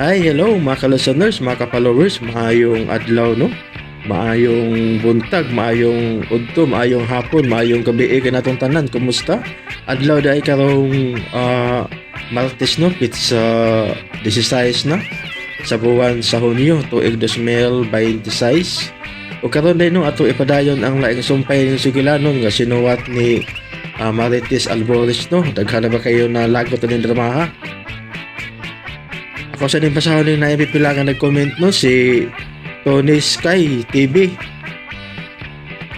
Hi, hello mga ka-listeners, mga ka-followers, maayong adlaw, no? Maayong buntag, maayong udto, maayong hapon, maayong gabi kanatong tanan. Kumusta? Adlaw dahil karong Martes, no? It's 16 na sa buwan sa Hunyo, tuig 2026. O karon day, no, ato ipadayon ang laing sumpay ng sugilanon nga sinuwat ni Marites Alboris, no? Daghan na ba kayo na lagot aning dramaha? Ako sa ning basahon ning naipipila nga nag-comment, no, si Tony Sky TV.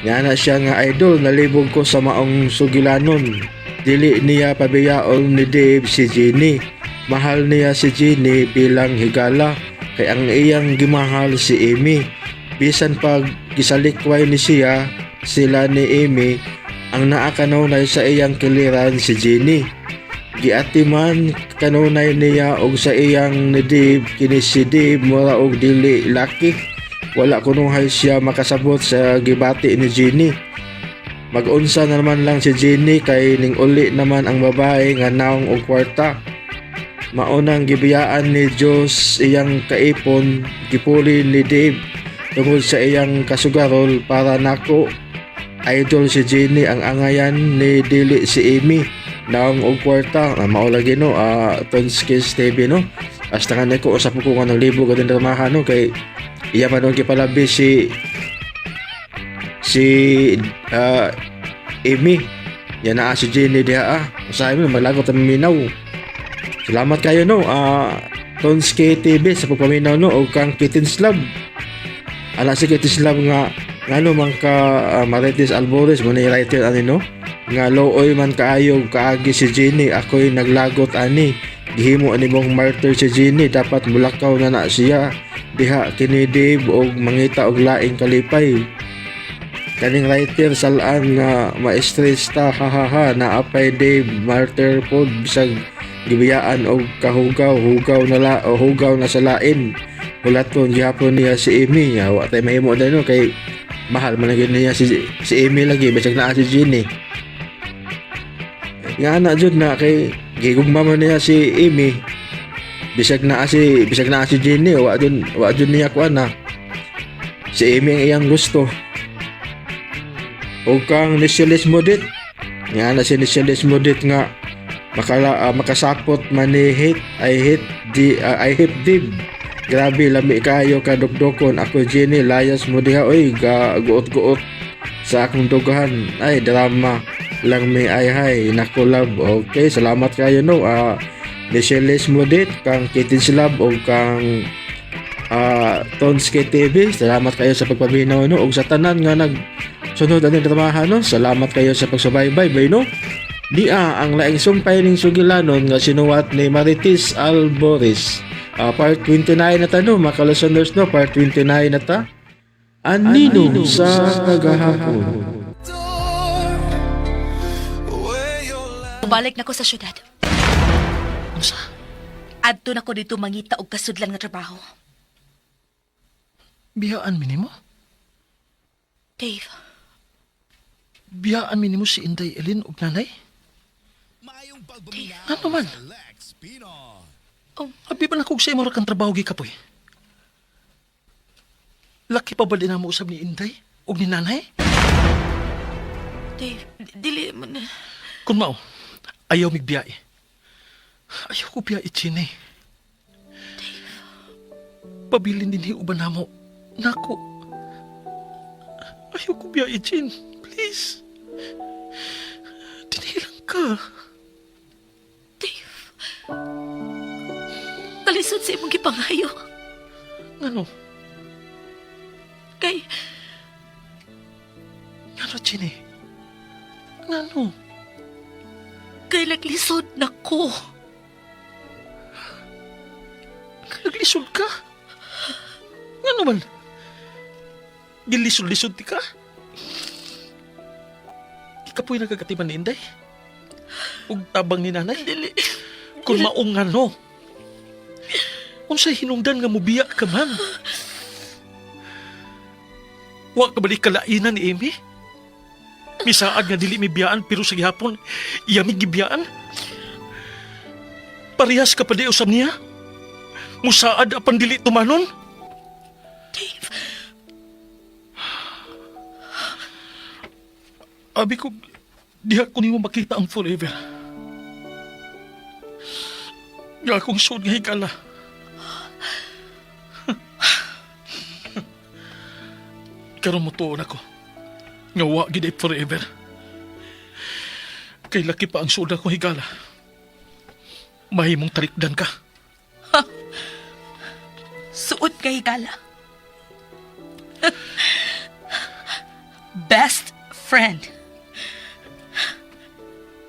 Nga na siya nga, "Idol, nalibog ko sa maong sugilanon. Dili niya pabiyaon ni Dave si Jenny. Mahal niya si Jenny bilang higala kay ang iyang gimahal si Amy. Bisan pag gisalikway ni siya sila ni Amy, ang naa kanunay sa iyang kiliran si Jenny. Giatiman kanunay niya og sa iyang ni Dave. Kini si Dave mura og dili laki. Wala kunuhay siya makasabot sa gibati ni Jenny. Mag-unsa na naman lang si Jenny kay ning uli naman ang babae nga naong og kwarta. Maunang gibiyaan ni Diyos iyang kaipon, gipuli ni Dave tungod sa iyang kasugarol. Para nako, idol, si Jenny ang angayan ni, dili si Amy naong og kwarta." Mao lagi, no, Tonskis TV, no. Hasta nga ko usap ko nga naglibog ka din dramaha, no, kay iya man nung gipalabi si si Amy yan na si Jenny diha. Usahay mo maglagot ang minaw. Salamat kayo, no, Tonski TV sa pagpaminaw, no, o kang Kittens Love. Ala si Kittens Love nga, ngano man ka, Marites Alboris mo ni writer ani, no, nga looy man kaayo kaagi si Jenny. Ako'y naglagot ani. Gihimo ani mong martyr si Jenny. Dapat mulakaw na na siya diha kini Dave og mangita og laing kalipay. Kaning writer salaan nga ma-stress ta, ha ha ha. Naapay Dave, martyr pod bisag gibiyaan og kahugaw hugaw na la o hugaw na sa lain. Hulaton gihapon niya si Amy. Ya, wa tay mahimo dahil, no, kay mahal man gyud niya si si Amy lagi bisag naa si Jenny. Nga ana jud na kay gigugma man niya si Amy bisag naa si Jenny, wa jud niya kuan na si Amy ang iyang gusto. O kang Nicholas Modit nga na si Nicholas Modit nga makasapot man ni hate I hate di I hate Dave. Grabe, lami kayo kadukdukon. Ako Jenny, layas mo diha oy, ga guot-guot sa akong dughan. Ay, drama lang may ay hay nako love. Okay, salamat kayo, no, Nicholas Modit, kang Kittens Love o kang Tonski TV. Salamat kayo sa pagpaminaw, no, ug sa tanan nga nag sunod ani dramaha, no. Salamat kayo sa pagsubaybay bay, no. Nia ang laing sumpay ning sugilanon nga sinuwat ni Marites Alboris. Part 29 na ta, no, mga ka-listeners, no, part 29 na ta. Anino sa kagahapon. Balik na ko sa syudad. Unsa? Adto na ko dito mangita og kasudlan nga trabaho. Biyaan mi nimo? Dave, Biyaan mi nimo si Inday Elin ug nanay? Ano man? Oh. Abi ba na kog sa imo ra kang trabaho gikapoy? Laki pa ba din mo usab ni Inday ug ni nanay? Dave, dili man na. Kung mao, ayaw migbiyae. Ayaw ko biyae, Chine. Pabilin din uban namo. Nako. Ayaw ko biyae, Chin. Please. Dinhi lang ka. Dave. Kalisod sa imong gipangayo. Ngano? Kay Ngano, Chine? Ngano? Kay naglisod na ko. Naglisod ka? Ngano man? Gilisod-lisod ti ka? Ikapoy nagkakatiman ni Inday? Ug tabang ni nanay? Dili. Kung maong ngano? Unsay hinungdan nga mubiya ka man? Wa ka balik kalainan ni Amy? Misaad nga dili mi biyaan pero sa gihapon, iya mi gibiyaan? Parehas ka pa di usab niya? Musaad apan dili tumanon? Dave, Abi ko, diha ko nimo makita ang forever. Nga akong suod nga higala. Karon mo tuon ako. Nga wa gid ay forever. Kay laki pa ang suod akong higala. Mahimong talikdan ka. suot kay higala. Best friend.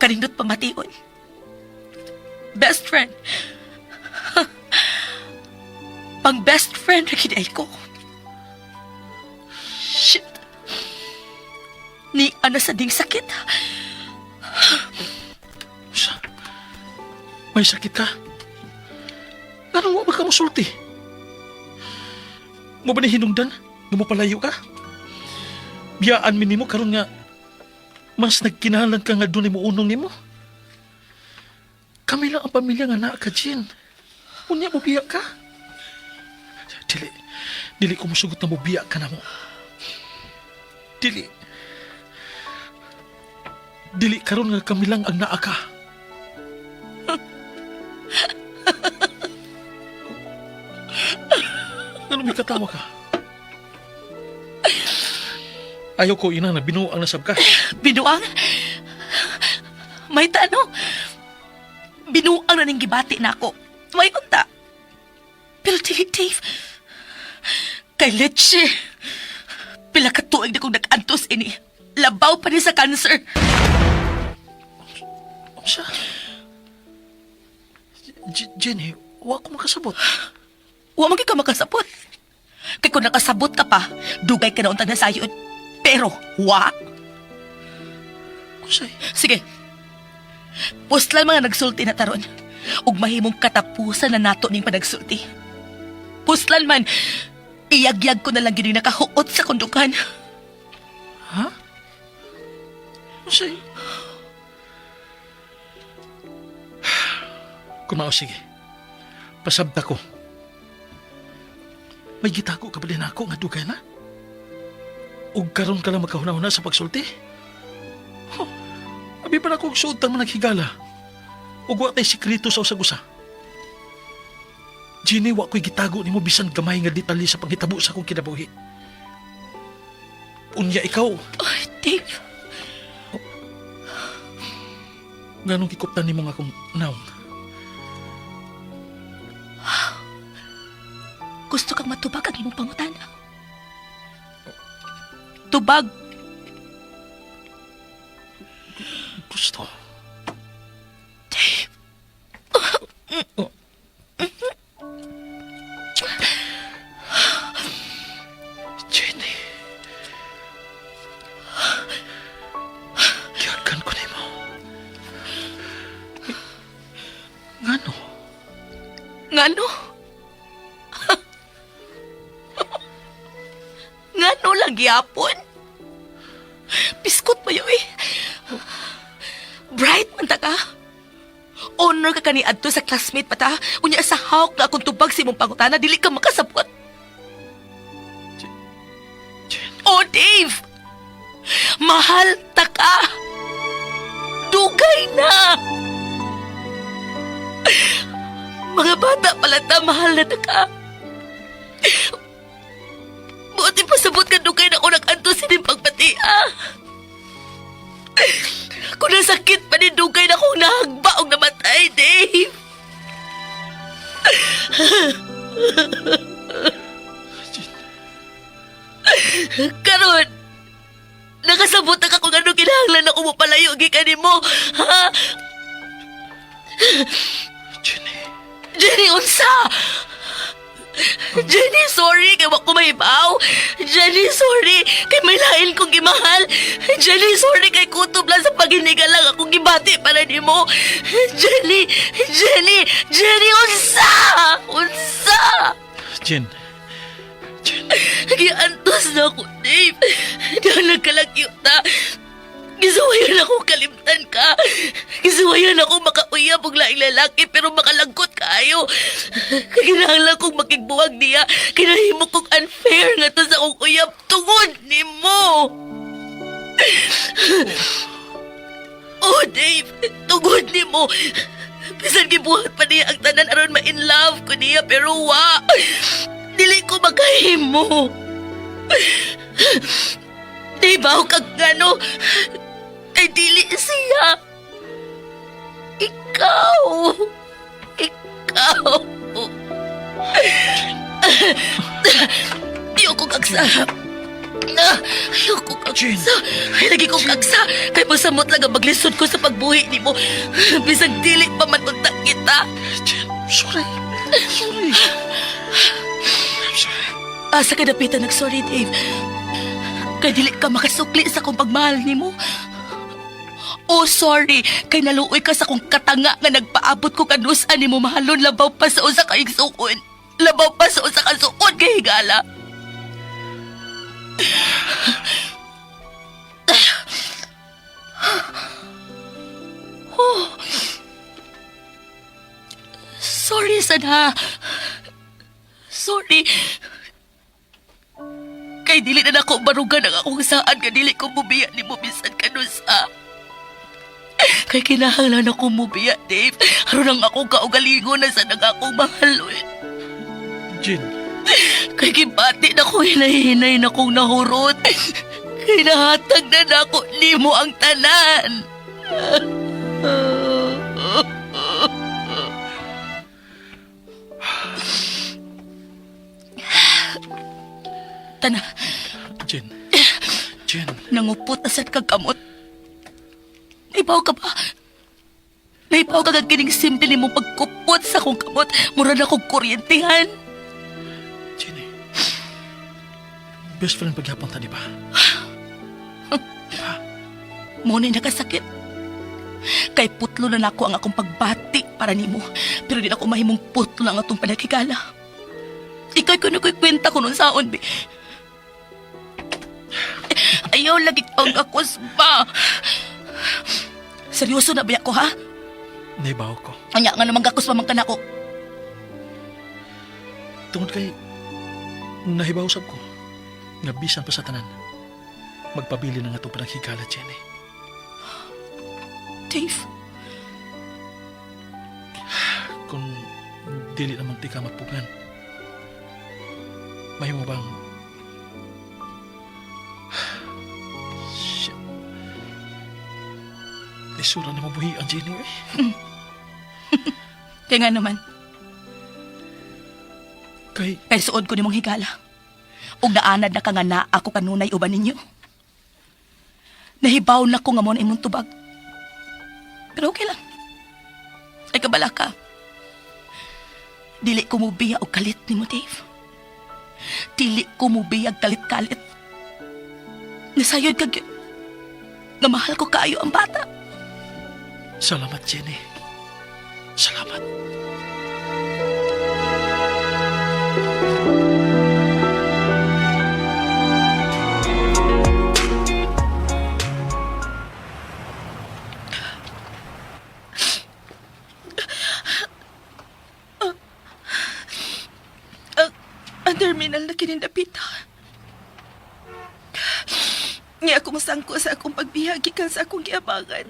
Kanindot pamation. Best friend. Pang best friend na gid ay ko. Shit. Ni ana sa ding sakit. Sa, may sakit ka? Anong wa ba ka musulti? Mo ba ni hinungdan? Nga mo palayo ka? Biyaan mi nimo karon nga mas nagkinahanglan ka nga doon mo unong nimo. Kami lang ang pamilya nga naa ka, Jean. Unya mo biya ka. Dili, dili ko musugot na mo biya ka na mo. Dili. Dili karon nga kami lang ang naa ka. Ano may katawa ka? Ayaw ko, ina, na binuang nasab ka. Binuang? May tanong. Binuang na ning gibati na ako. May unta. Pero dili, Dave. Kay leche. Pila ka tuig na kong nag-antos ini. Labaw pa ni sa cancer. Unsa? Jenny, wa ko makasabot. Wa man gyud ka makasabot. Kay kung nakasabot ka pa, dugay ka na unta na sayon. Pero, wa. Unsay? Sige. Puslan mga nagsulti na taron. Ug mahimong katapusan na nato ning panagsulti. Puslan man, iyagyag ko na lang gini nakahuot sa kundukan. Ha? Unsay? Kumao, sige. Pasabta ko. May gitago ka ba din ako nga dugay na? Ug karon ka lang magkahuna-huna sa pagsulti? Huh, abi pa na kong suotan mo naghigala. Ug wa tay sikreto sa usag-usa. Jenny, wa ko'y gitago nimo bisan gamay nga detalye sa panghitabo sa akong kinabuhi. Unya ikaw, Ay, Dave. ganong gikuptan nimo nga akong naong. Gusto kang matubag ang imong pangutana. Tubag. Gusto. Dave. Oh. Jenny. Giyakan ko nimo. Ngano? Ngano? Ngano lang gyapon? Biskot pa yun eh. Bright man ta ka. Honor ka kani adto sa classmate pa ta. Unya sa hawk na akong tubag sa imong pangutana, dili ka makasabot. Jen. Oh, Dave! Mahal ta ka! Dugay na! Mga bata pala ta, mahal na ta ka. Buti pasabot ka dugay na ako nag-antos sining pagpati, ah. Kung nasakit pa ni dugay na akong nahagba og namatay, Dave. Jen. Karon, nakasabot na ka kung ano kinahanglan ako mo palayo gikan nimo, ha? Jenny. Jenny, unsa? Jenny, sorry kay wa ko mahibaw. Jenny, sorry kay may lain kong gimahal. Jenny, sorry kay kutob lang sa paghiniga lang akong gibati para nimo. Jenny, Jenny, Jenny, unsa? Unsa? Jen. Jen. Giantos na ako, Dave. Dahil nagkalagyot na. Gisuwayan ako kalimtan ka. Gisuwayan ako makauyab og laing lalaki pero makalangkot kaayo. Kinahanglan kong makigbuwag niya. Kinahimo kong unfair nga to sa akong uyab tungod nimo. Oh, Dave, tungod nimo. Bisan gibuhat pa niya ang tanan aron ma-in love ko niya pero wa. Dili ko makahimo. Di ba kag ngano? Ay dili siya. Ikaw. Ikaw. Ayoko kagsa. Ayoko kagsa. Ay, lagi kong kagsa. Kay masamot lang ang maglisod ko sa pagbuhi nimo. Bisag dili pa man unta kita. Jen, sorry. Sorry. I'm sorry. Asa ka dapitan nag-sorry, Dave. Kay dili ka makasukli sa akong pagmahal nimo. Oh, sorry. Kay naluoy ka sa akong katanga nga nagpaabot ko kanusa nimo mahalon labaw pa sa usa ka igsuon. Labaw pa sa usa ka suon kay higala. Oh. Sorry, sana. Sorry. Kay dili na nako barugan ang akong saan kay dili ko mubiya ni mo bisan kanusa. Kay kinahanglan ako mubiya, Dave. Aron ang akong kaugalingon na sa nang akong mahalon. Jen, Kay gibati na ko hinay-hinay na kong nahurot. Kay nahatag na nako nimo ang tanan. Tana, Jen. Jen, nangupot na sad kag kamot. Naibaw ka ba? Naibaw ka kag kining simple nimo pagkupot sa akong kamot. Mura na kong kuryentehan. Jen eh. Best friend pagyapon ta, di ba? Mo ni nakasakit. Kay putlo na nako ang akong pagbati para nimo. Pero di na ako mahimong putlo ang atong panakigala. Ika'y kuno ko'y kwenta ko nun saon, be. Ayaw lagi ang akos ba? Seryoso na ba ko, ha? Naibaw ko. Anya nga naman gakos pa man ka nako. Tungod kay nahibaw sab ko nga bisan pa sa tanan magpabili na nga itong panaghigala, Jen eh. Dave, Kung dili naman ti ka mapugan, mahimo bang shit. Lisura na mabuhi ang Jenny eh. kaya nga naman, Kay kay suod ko nimong higala. Ug naanad na ka nga na ako kanunay uban ninyo. Nahibaw na ko nga mo na imong tubag. Pero okay lang. Ay kabala ka. Dili ko mubiya og kalit nimo, Dave. Dili ko mubiya og kalit-kalit. Nasayod ka gyud. Nga mahal ko kaayo ang bata. salamat, Jenny. Salamat. Ang terminal na kinindapita. Nga ako masangko sa akong pagbihag gikan sa akong giabangan.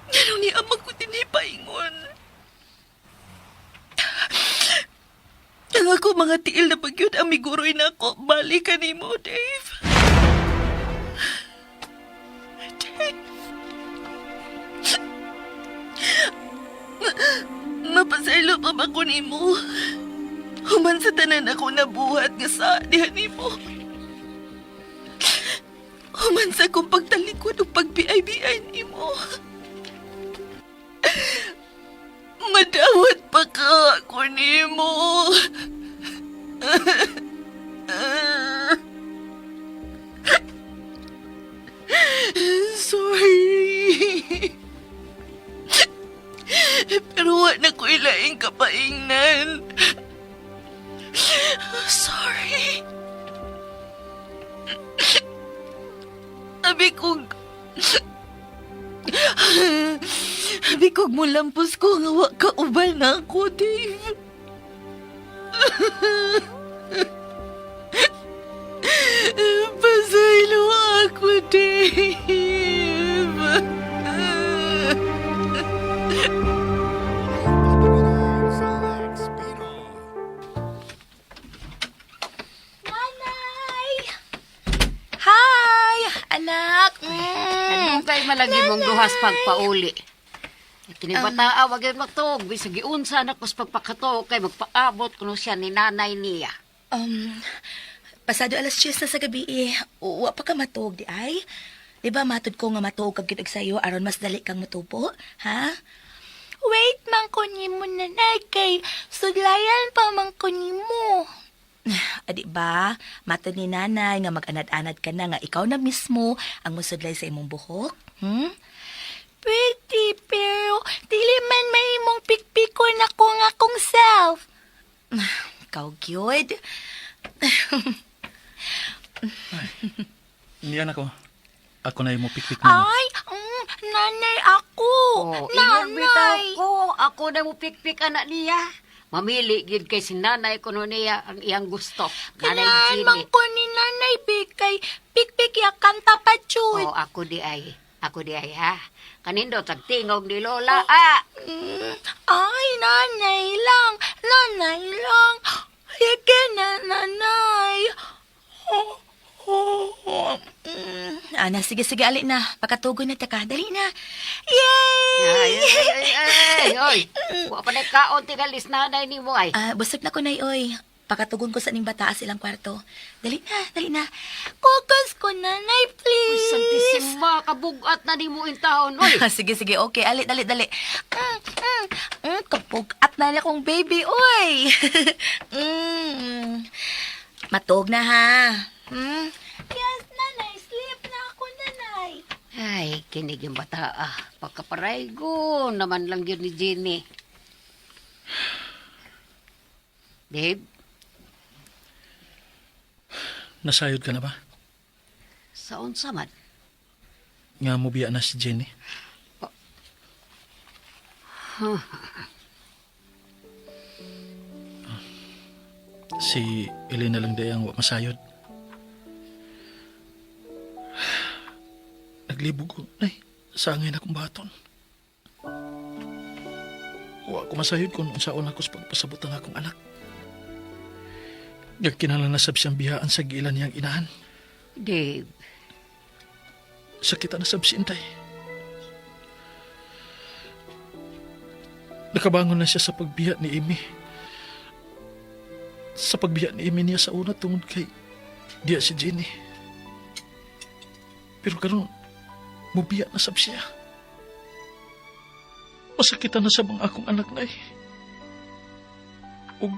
Nganong ni amang ko tinipaingon. Ang ako mga tiil na bagyod ang miguroy na ako. Balik ka nimo, Dave. Dave. Mapasaylo pa ba ko nimo? Human sa tanan ako nabuhat nga sa diha nimo. Human sa akong pagtalikod o pagbiay-biay nimo. Madawat pa ka ako nimo. Sorry. Pero wa na ko ilaing kapaingnan. Sorry. Abi kog... Abi kog mulampos ko nga wa ka uban na ako, Dave. Pasaylo ako, Dave. Nanay! Hi, anak. Ano kay malagi mong duhas pagpauli? Kini bata wag gyud magtuog bisag giunsa na kus pagpakatuog kay magpaabot kuno siya ni nanay niya. Pasado alas 10 na sa gabi eh. Wa pa ka matuog di ay. Di ba matod ko nga matuog kag gyud sayo aron mas dali kang matubo, ha? Wait man ko nimo nanay kay sudlayan pa man ko nimo. Adi ba, matod ni nanay nga mag-anad-anad ka na nga ikaw na mismo ang musudlay sa imong buhok? Hmm? Pwede, pero dili man may imong pikpikon ako nga akong self. Ikaw gyud. Niyan ako. Ako na yung pikpik nimo. Ay, nanay ako. Oh, ingon bitaw ko, ako na mo pikpik anak niya. Mamili gid kay si nanay kuno niya ang iyang gusto. Nanay Kanaan man Jimmy. ko ni nanay Bikay. Pikpik ya kanta pa chud. Oh, ako di ay. Ako di ay ha. Kanindo tagtingog ni Lola. Ah, Ay, nanay lang. Nanay lang. Sige na, nanay. Oh, oh, oh. Ana, sige, sige, ali na. Pakatugoy na ta ka. Dali na. Yay! ay, ay, ay, ay, oy. Wa pa na kaon tingalis nanay nimo ay. Ah, busog na ko nay oy. Pakatugon ko sa ning bata sa ilang kwarto. Dali na, dali na. Kukas ko nanay, Uy, please. Santisima, kabugat na nimo intahon oy. Sige, sige, okay. Ali, dali, dali. Kapugat na na akong baby, oy. Matog na, ha? Yes, nanay. Sleep na ako, nanay. Ay, kinig yung bata ah. Pagkaparaygo naman lang yun ni Jenny. Dave, Nasayod ka na ba? sa unsa man? Nga mubiya na si Jenny. Si Elena lang day ang wa masayod. Naglibog ko, nay, sa angin akong baton. Wa ko masayod kung unsaon ako sa pagpasabot ang akong anak. Nagkinahanglan na sab siyang biyaan sa gilan niyang inahan. Dave, Sakit na sab si Inday. Nakabangon na siya sa pagbiya ni Amy. Sa pagbiya ni Amy niya sa una tungod kay diya si Jenny. Pero karon mubiya na sab siya. Masakitan na sab ang akong anak na eh. Ug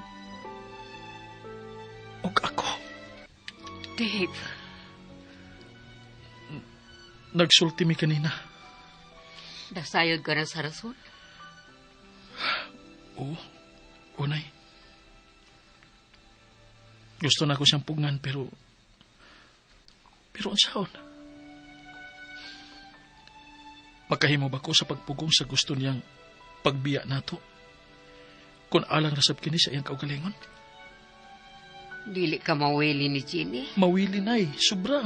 ako. Dave, Nagsulti mi kanina. nasayod ka na sa rason? Oo. Unay. Gusto na ako siyang pugngan pero... Pero unsaon? Makahimo ba ko sa pagpugong sa gusto niyang pagbiya nato? Kung alang rasab kini sa iyang kaugalingon? Dili ka mawili ni Jenny. Mawili na eh, sobra.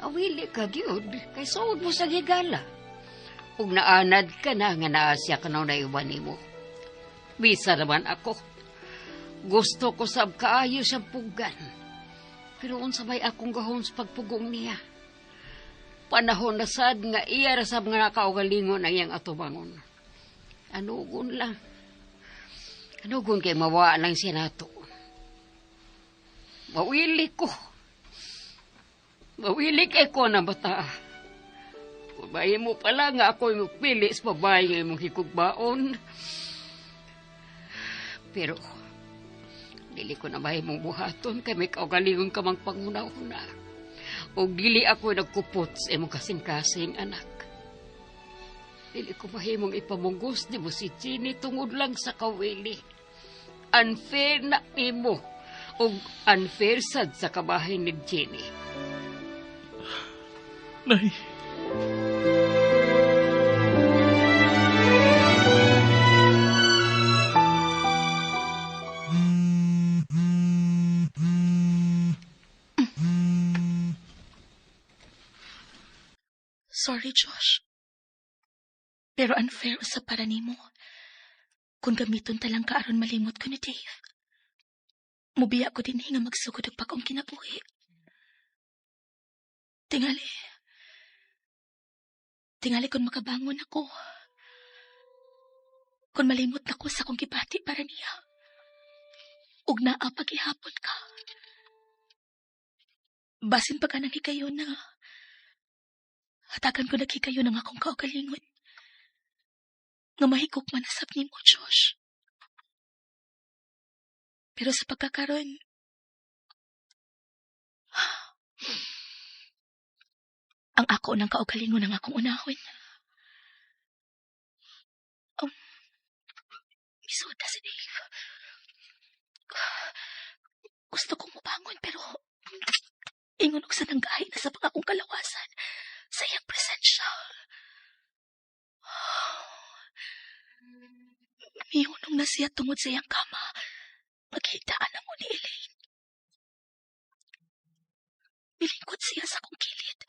Awili ka gyud kay suod mo sa gigala. Ug naanad ka na nga naa siya kanaw na iwan nimo. Bisa naman ako. Gusto ko sab kaayo siyang puggan. Pero unsa may akong gahom sa pagpugong niya? Panahon na sad nga iya ra sab nga nakaugalingon ang iyang atubangon. Anugon lang. Anugon kay mawa lang siya nato. Mawili ko. Mawili kay ko na bata. Kubayin mo pala nga ako yung pili sa babae nga imong hikugbaon. Pero, dili ko na mahimong buhaton kay may kaugalingon ka mang panguna-una. O dili ako nagkupot sa imong kasing-kasing anak. Dili ko mahimong ipamunggos ni mo si Chini tungod lang sa kawili. Unfair na imo. Ug unfair sad sa kabahin ni Jenny. Nay. Sorry, Josh. Pero unfair usab para nimo. Kung gamiton ta lang ka aron malimot ko ni Dave. Mubiya ko dinhi nga magsugod og bag-ong kinabuhi. Tingali. Tingali kung makabangon ako. Kung malimot na ko sa akong gibati para niya. Ug naa pagihapon ka. Basin pa ka nang higayon na hatagan ko naghikayon ang akong kaugalingon. Nga mahigok man asab nimo, Josh. Pero sa pagkakaroon, ang ako ng kaugalingon ang akong unahon. Misuod na si Dave. Gusto kong mubangon pero ingon og sanang gahi na sa akong kalawasan sa iyang presensya. Mihunong na siya tungod sa iyang kama. Maghigdaan na mo ni Elaine. Milingkod siya sa akong kilid.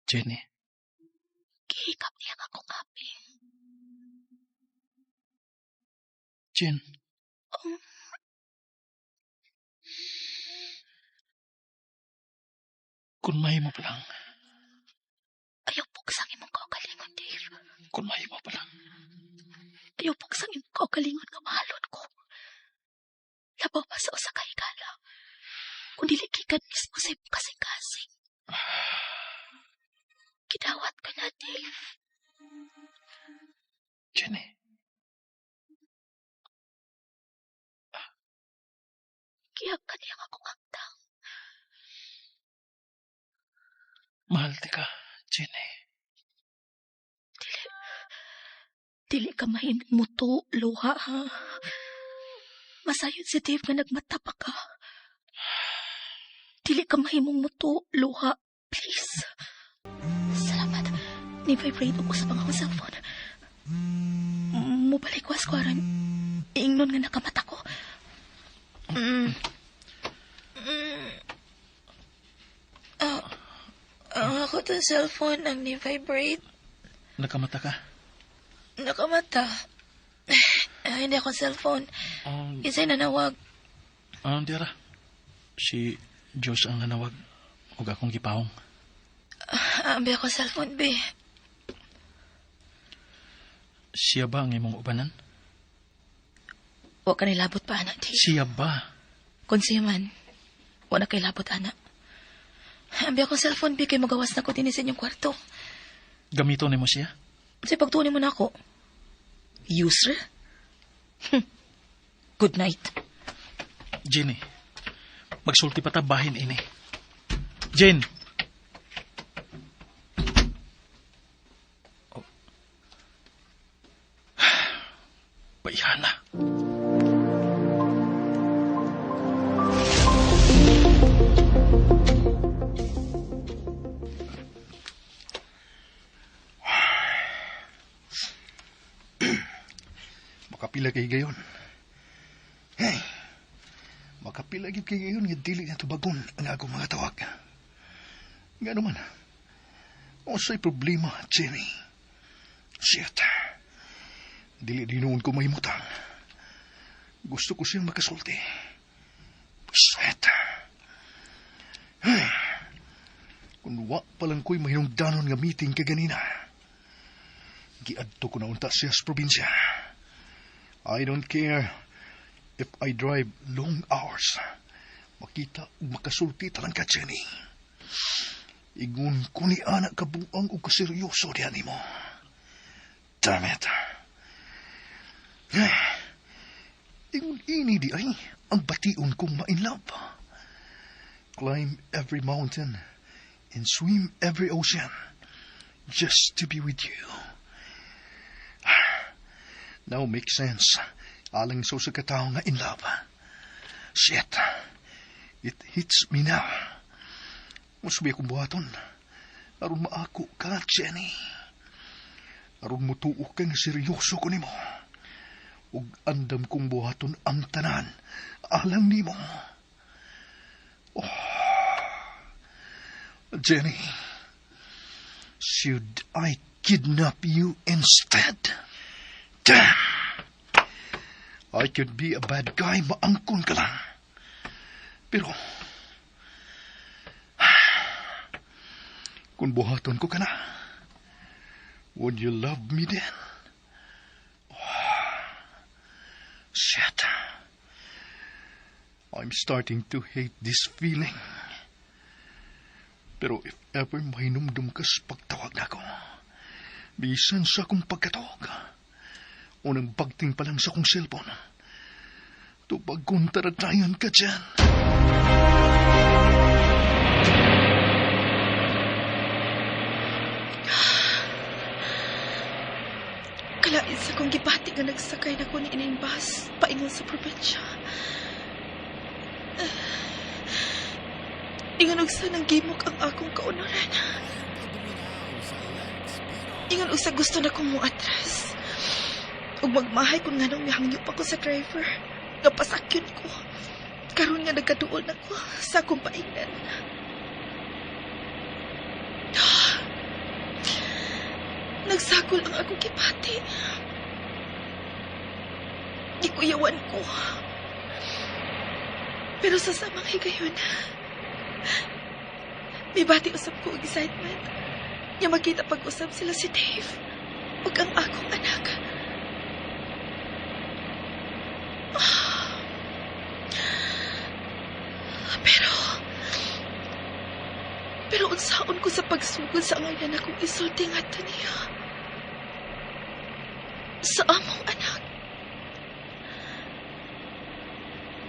Jenny. Gihikap niya ang akong aping. Jen. Oh. Kung mahimo pa lang. Ayaw puksang imong kaugalingon, Dave. Kung mahimo pa lang. Ayaw puksang imong kaugalingon nga mahalon ko. Labaw pa sa usa ka higala. Kung dili gikan mismo sa imong kasing-kasing. Gidawat ka na, Dave. Jenny. Gihag ka niya akong agtang. Mahal ti ka, Jenny. Dili. Dili ka mahimong muto, luha, ha? Masayod si Dave nga nagmata pa ka. Dili ka mahimong muto, luha. Please. Salamat. Ni-vibrate og usab ang akong cellphone. Mubalikwas ko aron. Ingnon nga nakamata ko. Ang ako to cellphone ang ni-vibrate. Nakamata ka? Nakamata. Ay, hindi ako cellphone. Isa'y nanawag. Dira. Si Josh ang nanawag. Ug akong gipahong. Ambi ako cellphone, be. Siya ba ang imong ubanan? Wa ka nilabot pa, anak, Dave. Siya ba? Kung siya man, wa na kay labot, anak. Ambi ako cellphone, be, kay magawas na ko din sa inyong kwarto. Gamito nimo siya? Kasi pagtuon mo na ako. User? Good night. Jenny, magsulti pa ta bahin ini. Jane! Oh. Bayhana. Makapila kay gayon. Hey, makapila gyud kay gayon nga dili na tubagon ang akong mga tawag. Nga naman, unsay problema, Jenny? Shit. Dili din noon ko mahimutang. Gusto ko siyang makasulti. Shit. Hey, kung wa pa lang ko'y mahinungdanon nga meeting kaganina. Giadto ko na unta siya sa probinsya. I don't care if I drive long hours. Makita ug makasulti talang ka, Jenny. Ingon ko ni anak kabuang ug kaseryoso diha nimo. Damn it. Ingon ini di ay ang bation kong ma-in love. Climb every mountain and swim every ocean just to be with you. Now makes sense. Alang sa usa ka tawo nga in love. Shit. It hits me now. Unsa akong buhaton? Aron maako ka, Jenny. Aron mutuo ka nga seryoso ko nimo. Ug andam kong buhaton ang tanan. Alang nimo. Oh. Jenny, should I kidnap you instead? Damn! I could be a bad guy, maangkon ka lang. Pero, kung buhaton ko ka na, would you love me then? Oh, shit. I'm starting to hate this feeling. Pero if ever mahinumdum ka sa pagtawag nako, bisan sa akong pagkatog, unang bagting pa lang sa akong cellphone, tubag kong taratayan ka dyan. Kalain sa kong gibati nga nagsakay na ko ni ining bus paingon sa probinsya. Ingon og sa nang gimok ang akong kaunoran. Ingon og sa gusto na kong muatras. Ug magmahay kung nganong mihangyo pa ko sa driver. Nga pasakyon ko. Karon nga nagkaduol na ko sa akong paingnan. Nagsakol ang akong gibati. Gikuyawan ko. Pero sa samang higayon, may bati usab ko og excitement. Nga makita pag-usab sila si Dave ug ang akong anak. Pero unsaon ko sa pagsugod sa ngalan akong isulti ngadto niya. Sa among anak.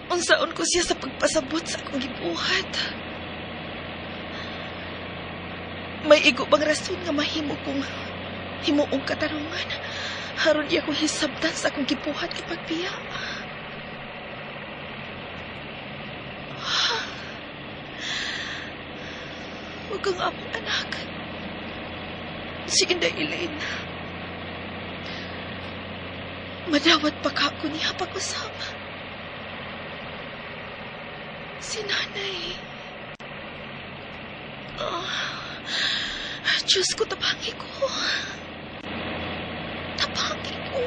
Unsaon ko siya sa pagpasabot sa akong gibuhat. May igo bang rason nga mahimo kong himuong katarungan aron iya kong hisabtan sa akong gibuhat kapag biya. Huwag kang among anak. Si Inday Elaine. Madawat pa ka ko niya pag-usap. Si nanay. Oh, Diyos ko, tapangi ko. Tapangi ko.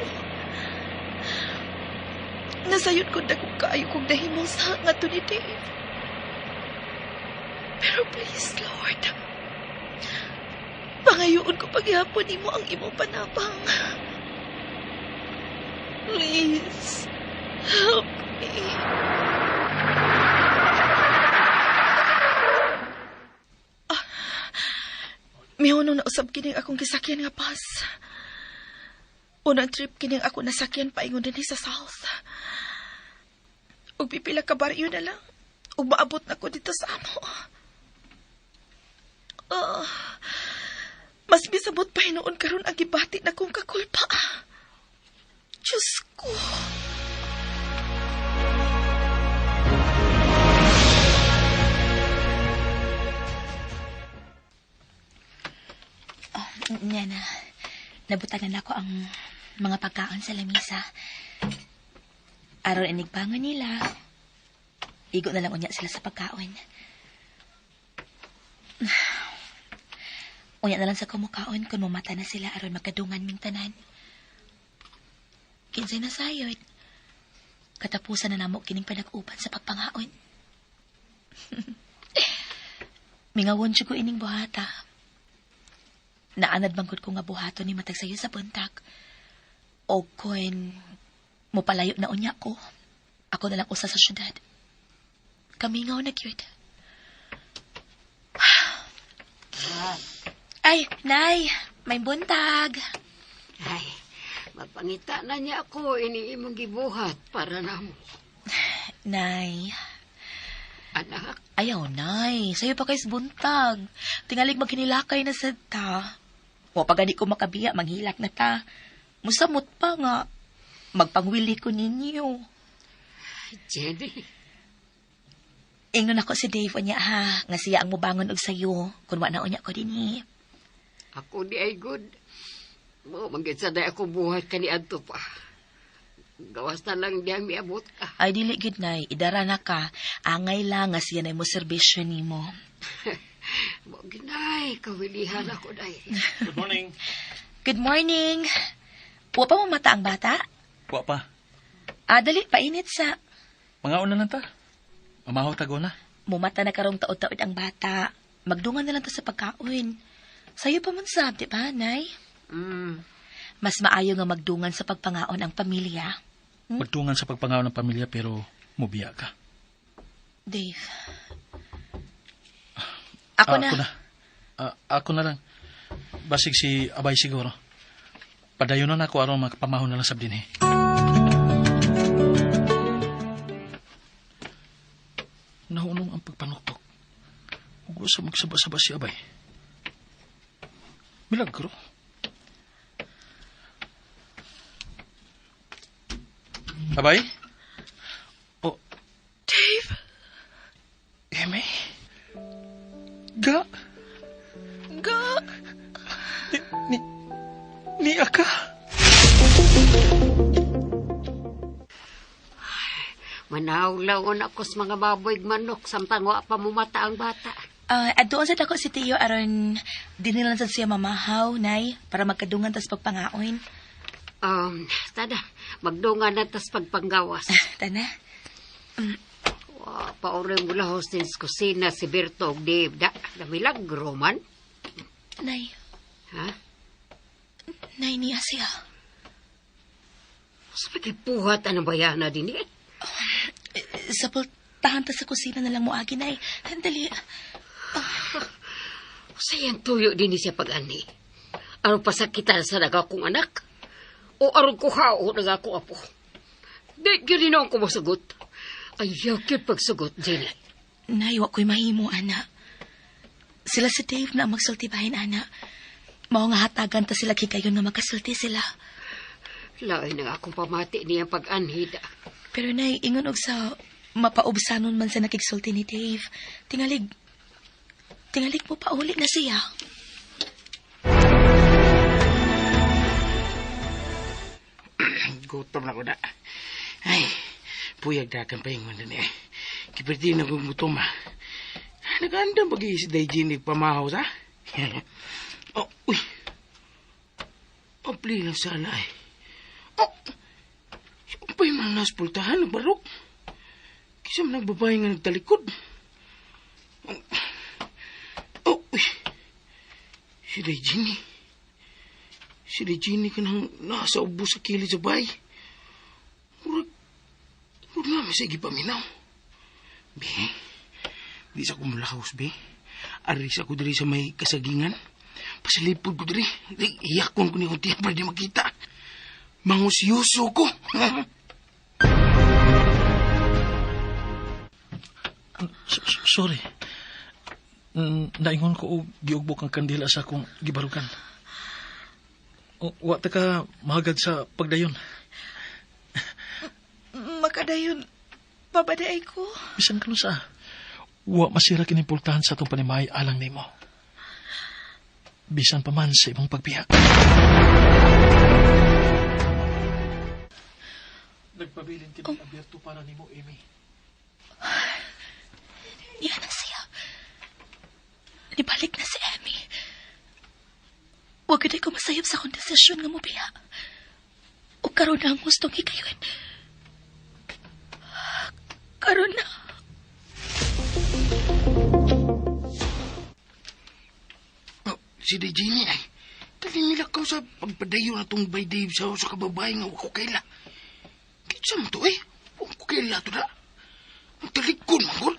Nasayon ko dagong kaayo kong dahimong sa nga to ni Dave. Pero please, Lord, pangayoon ko paghihapon nimo ang imong panabang. Please, help me. Mihunong na usab kining akong gisakyan nga bus. Unang trip kining ako nasakyan paingon dinhi sa South. Ug pipila ka baryo na lang. Ug maabot na ko dito sa amo. Mas bisabot pa hinuon karon ang gibati na kong kakulpa. Diyos ko. Oh, Nana, nabutangan ako ang mga pagkaon sa lamisa. Aron inigbangon nila. Igo na lang unya sila sa pagkaon. Unya na lang sa kumukaon kung mamata na sila aron magkadungan ming tanan. Kinsay na sayod. Katapusan na namo kining panag-upan sa pagpangaon. Mingawon siya ko ining buhata. Naanad bangkod ko nga buhaton ni matag sayo sa buntag. O kun mopalayo na unya ko. Ako na lang usa sa syudad. Kamingaw na cute. Ay, Nay, may buntag. Ay, mapangita na niya ako ini imong gibuhat para namo. Nay, Anak, ayaw, Nay. Sayo pa kay's buntag. Tingalig magkinilakay na sad ta. Wa pa gani ko makabiya, manghilak na ta. Musamot pa nga. Magpangwili ko ninyo. Jenny, Ingnon ako si Dave unya ha, nga siya ang mubangon og sayo kun wa na unya ko dinhi. Ako di ay good. Mo, manggit sa day ako buhat kaniadto pa. Gawas na lang diyan miabot ka. Ay dili gid nay, idara na ka. Angay lang nga siya nay mo serbisyo nimo. Mo, ginay, kawilihan ako day. Good morning. Good morning. Wa pa mo mata ang bata? Wa pa. Ah, dali painit sa Mangaon na lang ta. Mamahaw tago na. Mumata na karong taod-taod ang bata. Magdungan na lang ta sa pagkaon. Sayo pa man sab, di ba, Nay? Mm. Mas maayo nga magdungan sa pagpangaon ang pamilya. Magtungan sa pagpangaon ng pamilya pero mubiya ka. Dave. Ako Ah, na. Ako na. Ah, ako na lang. Basig si Abay siguro. Padayon na ako aron makapamahon na lang sa dinhi. Nahunong ang pagpanuktok. Ug sa magsaba-saba si Abay. Milagro. Abay? Oh. Dave! Eme? Ga? Ga! Ni aka? Manawlaw na ako sa mga baboy manok samtang wa pa mumata ang bata. Ah, adtuon sa dako si Tio aron dinhi lang sad siya mamahaw, Nay, para magkadungan tas pagpangaon. Tada, magdungan na tas pagpanggawas. Tana. Wa pa rin mula din sa kusina si Berto og Dave. Da, da milagro man. Nay, Ha? Nay niya siya. Sa pagipuhat anong bayana din eh? Sa pultahan ta sa kusina na lang mo agi, Nay. Dali. Sayang tuyo din siya pag-ani. Aron pasakitan sa naga kong anak? O aron kuhao naga akong apo? Di, gyud na ako masagot. Ayaw gyud pagsugot, Jenny. Nay, wa ko'y mahimo, ana. Sila si Dave na ang magsulti bahin, ana. Mao nga hatagan ta sila higayon nga makasulti sila. Lain na akong pamati niyang pag-anhid. Pero nay, ingon og sa mapaubsanon man sa nakigsulti ni Dave. Tingalig, tingalig mo pauli na siya. Gutom na ko na. Ay, puyag dakan pa ingon din eh. Kipirti na kong gutom ah. Nagandam pag si Daijin pamahaw sa? Oh, uy. Apli lang sana ay. Oh, umpay man naspultahan, nagbarok. Kisa man nagbabae nga nagtalikod. Oh, uy. Si Daijin eh. Si Regine ka nang nasa ubo sa kilid sa bahay. Murag, murag namin sa igipaminaw. Be, di sa kumulaos, be. Aris ako diri sa may kasagingan. Pasalipod ko diri. Di, iyakon ko ni kong tiyan para di makita. Mangusyoso ko. Sorry. Naingon ko og giugbok ang kandila sa akong gibarukan. Wa ta ka mahagad sa pagdayon. Makadayon, pabaday ko. Bisan ka sa wa masira kining pultahan sa atong panimahay alang nimo. Bisan pa man sa imong pagbiya. Nagpabilin kini abierto para nimo, Amy. Niya na siya. Nibalik na si Emmy. Huwag yun ko masayop sa akong desisyon nga mobiya. O karon na ang gustong higayon. Karon na. Oh, si Regine ay. Dali nila ka sa pagpadayo na tong by Dave sa sa kababae nga wa ko kaila. Kitsa mo to eh. Wa ko kaila to na. Ang talikod man gud.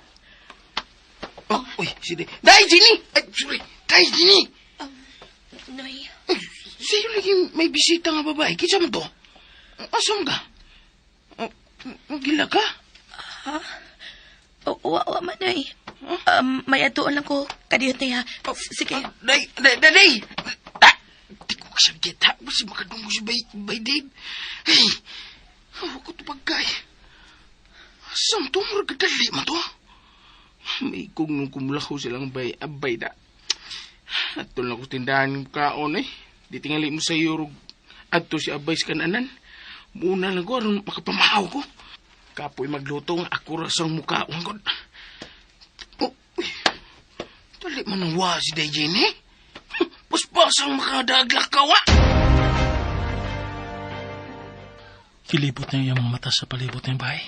Oh, uy, si Day. Day, Jenny! Ay, sorry. Day, Jenny! Noy, Ay, sa'yo lagi may bisita nga babae. Kitsa mo to? Asam ka? Oh, gila ka? O, wa, wa man, Noy. May atuon lang ko kadiyot niya. Sige. Day, day, day, day! Ah, di ko kasabit ha. Basta makadunggo si Bay, Bay Dave. Ay, Awa ko to pagkay. Asam to, murag kadali man to. May kung nung kumulaho silang bay, abay da. Atol na ko tindahan ng kaon eh. Di tingali mo sa iyo, adto si abay sa kananan. Muna lang ko, aron makapamahaw ko. Kapoy magluto nga ako ra sang mukhaon ko. Oh, uy. Dali man ang wa si Day Jenny. Puspasang makadaglakaw ah. Kilibot niya iyang mga mata sa palibot niyang bahay.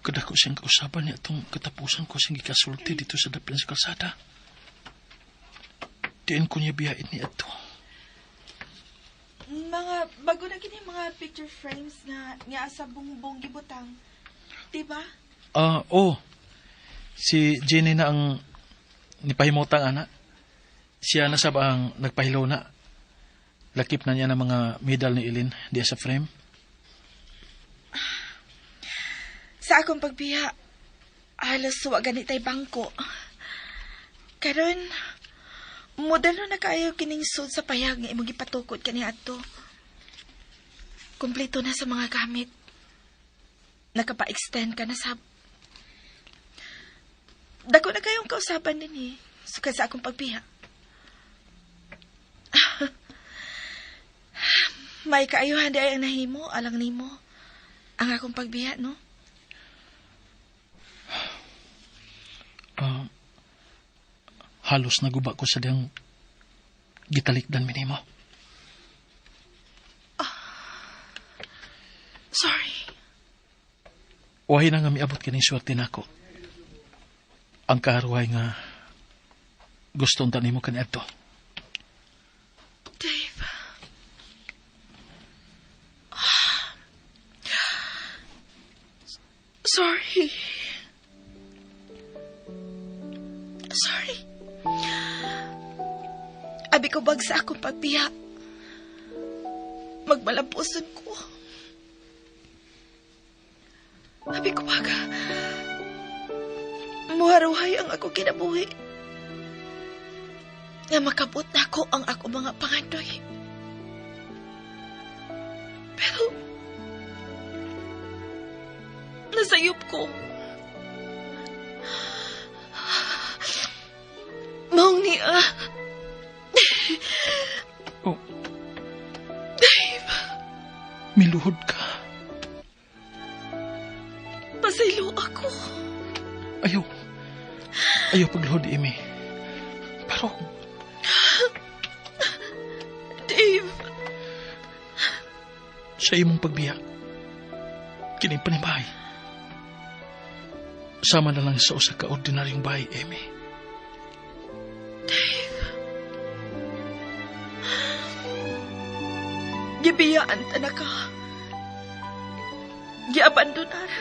Kadako siyang kausaban niya itong katapusan ko siyang gikasulti dito sa daplin sa kalsada. Diin ko niya biyain niya ito. Mga bago na kini mga picture frames nga nga sa bungbong gibutang. Diba? Ah, oh. Si Jenny na ang nipahimutang ana. Siya na sab ang nagpahilaw na. Lakip na niya ng mga medal ni Eileen diya sa frame. Sa akong pagbiya, halos wa gani tay bangko. Karon, modelo na kaayo kining sud sa payag nga imong gipatukod kani adto. Kompleto na sa mga gamit. Nakapa-extend ka na sab. Dako na kayong kausaban din eh. Sukad sa akong pagbiya. May kaayuhan di ay ang nahimo, alang nimo. Ang akong pagbiya, no? Halos naguba ko sa diyang gitalikdan minimo. Sorry. Wahi na nga miabot kining swerte nako. Ang kaharuhay nga gusto unta nimo kaniadto. Dave. Sorry. Sorry. Abi ko bag sa akong pagbiya. Magmalampuson ko. Abi ko bag. Muharuhay ang ako kinabuhi. Nga makabot na ako ang ako mga pangandoy. Pero, nasayop ko. Maong niya. Oh. Dave. Miluhod ka. Pasaylo ako. Ayaw. Ayaw pagluhod, Amy. Pero... Dave. Sa imong pagbiya, kining panibahay. Sama na lang sa usa ka ordinaryong bahay, Amy. Dave. Gibiyaan ta na ka. Giabandonar.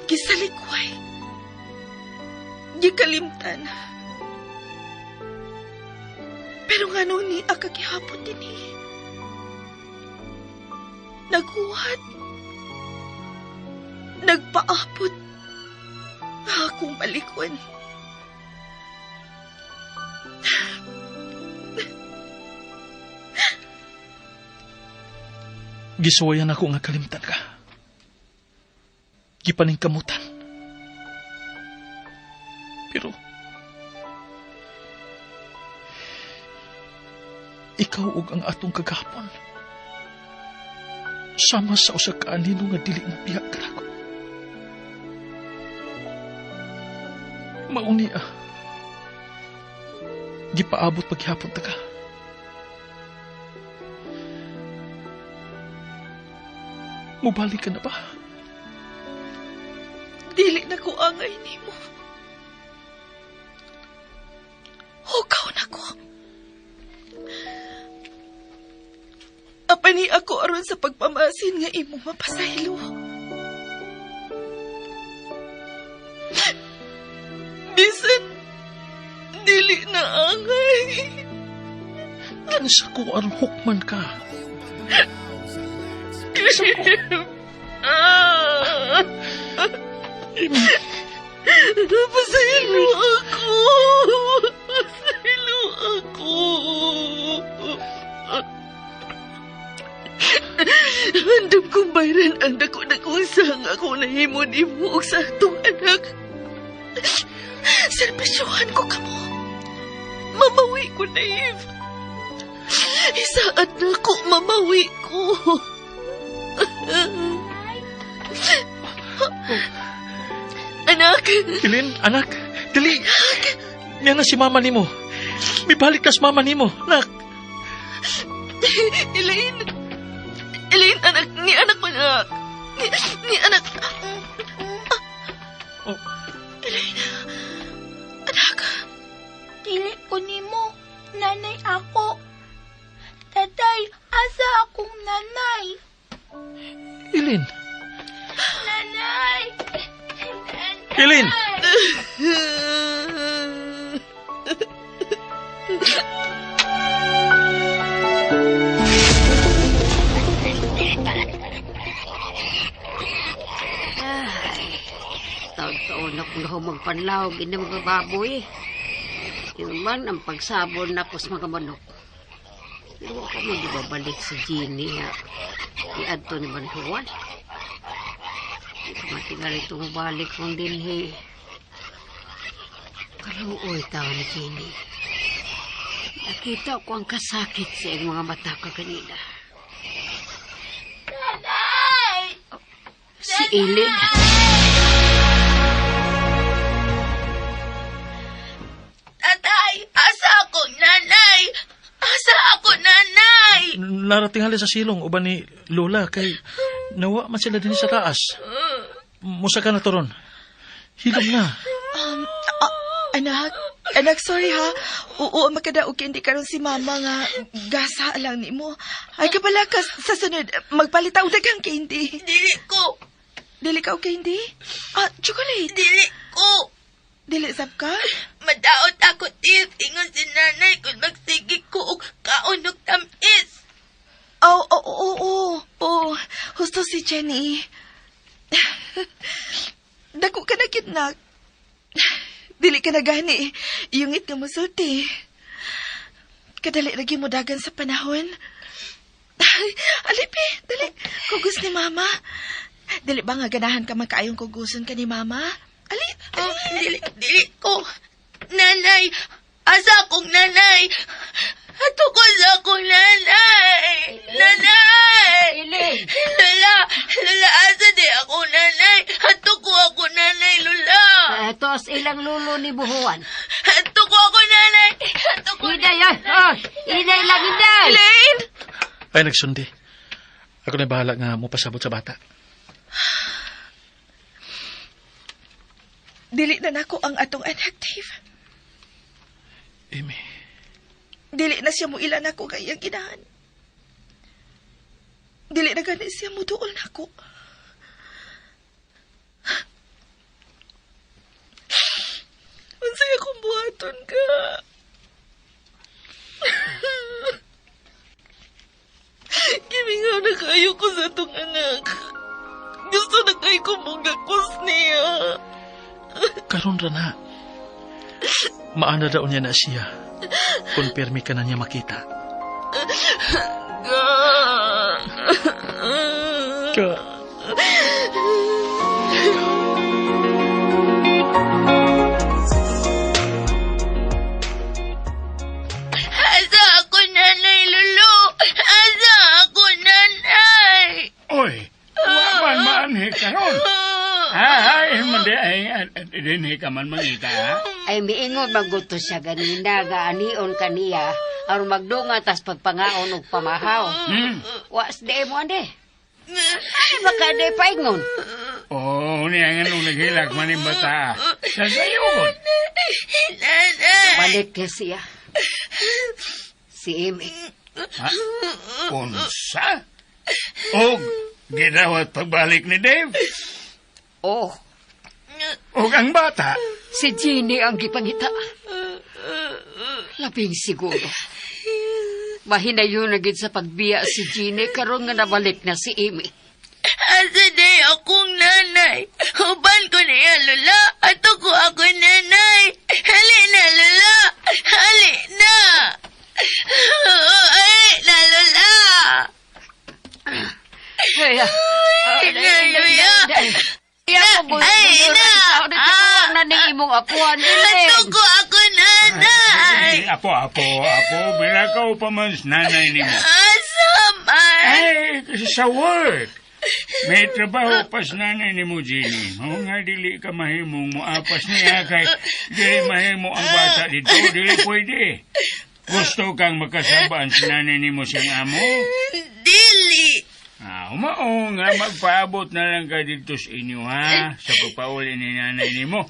Gisalikway. Gikalimtan. Pero nga nung ni akakihapon din eh. Naghuwat. Nagpaapot. Akong balikon. Gisuwayan ako nga kalimtan ka. Gipaningkamutan. Pero ikaw ug ang atong kagahapon. Sama sa usa ka anino nga dili mo biya kanako. Mao ni, gipaabot paghapon ta ka. Mubalik ka na ba? Dili na ko angay nimo. Hugaw na ko. Apani ako aron sa pagpamasin nga imong mapasaylo. Bisan, dili na angay. Kinsa ko aron hukman ka. Kinsa ko. Pasaylo ako. Pasaylo ako. nga ako nahimo nimo og sa atong anak. Serbisyuhan ko kamo. Mamawi ko, Dave. Isaad na ko, mamawi ko. Anak! Ilin, anak, dili. Niya na si mama nimo. Mibalik na si mama nimo, nak. Elaine! Elaine, anak! Ni anak ko na! Ni anak! Oh. Elaine! Anak! Dili ko nimo, nanay ako. Tatay, asa akong nanay? Ilin. Nanay! Nanay! Ilin! Ay, taon-taon na kung magpanlawag ini mga baboy. Yun man ang pagsabon na sa mga manok. Pero ako mo di babalik si Jeannie ha. Iadto ni Manhuan. Di ko matingal itong balik kong dinhi. Kaluoy tao ni Jeannie. Nakita ko ang kasakit sa iyong mga mata ka kanina. Nanay! Si Elin. Tatay, asa ako nanay? Asa ako nanay? Narating hali sa silong uban ni Lola kay nawa man sila din sa taas. Musa ka na turon. Hilom na. Anak, anak, sorry ha. Oo, makadaog hindi karon si mama nga gasa lang nimo. Ay kabala ka sa sunod, magpalit og daghang candy. Dili ko, Dili ka og candy? Ah, chocolate. dili ko. Dili sab ka? Madaot ako, Tiff. Ingon si nanay kung magsige ko og kaon og tamis. Oh, oh, oh, oh, oh. Husto si Jenny. Dako ka na kitnak. Dili ka na gani. Yungit nga musulti. Kadali lagi mo dagan sa panahon. Alipi, dali. Kugus ni mama. Dili ba nga ganahan ka man kaayong kuguson ka ni mama? Ali, Oh, ali. dili, dili ko. Nanay, asa akong nanay? Ato ko sa akong nanay. Nanay! Elin! Lola, Lola, asa di ako nanay? Ato ko ako nanay, Lola. Tos ilang lulo ni Buhuan. Ato ko ako nanay. Ato ko Iday, ay, ay, iday lang, iday! Elaine! Ay, nagsundi. Ako na bahala nga mo pasabot sa bata. Dili na nako ang atong anak, Dave. Amy, Dili na siya mo ilan ako kay iyang ginahan. Dili na gani siya mo duol nako. Unsay akong buhaton ka? Gimingaw na kayo ko sa atong anak. Gusto na kayo ko mugakos niya. karon ra na. Maana daw niya na siya. Kung pirmi ka na niya makita. Ga. Ka. Asa ako nanay, Lolo? Asa ako nanay? Oy, wa man maanhi karon. Ay, man di ay dinhi ka man mangita. Ha? Ay, miingon maguto siya ganina, gaanion kaniya, aron magdunga tas pagpangaon og pamahaw. Was di mo ande. Ay, baka di paingon. Oh, niya nga nung naghilak man yung bata. Sa sayo. Nanay! Balik na siya. Si Amy. Ha? Unsa? Og gidawat pagbalik ni Dave. Oh, Og ang bata. si Jeannie ang gipangita. Labing siguro. Mahinayon na gid sa pagbiya si Jeannie karon nga nabalik na si Amy. Asa day akong nanay? Uban ko niya, Lola. Ato ko ako nanay. Hali na, Lola. Hali na. Hali na, Lola. Ay, Ay, na, Lola. Apuan, Ellen. Ato ko ako nanay. Ay, apo, apo, apo. Bilakaw pa man sa nanay nimo. Asa man? Ay, sa work. May trabaho pa sa nanay nimo, Jenny. O nga, dili ka mahimong moapas niya kay dili mahimo ang bata dito. Dili pwede. Gusto kang makasabaan sa nanay nimo siyang amo? Dili. Ah, humao nga, magpaabot na lang ka dito sa inyo, ha? Sa pagpauli ni nanay nimo.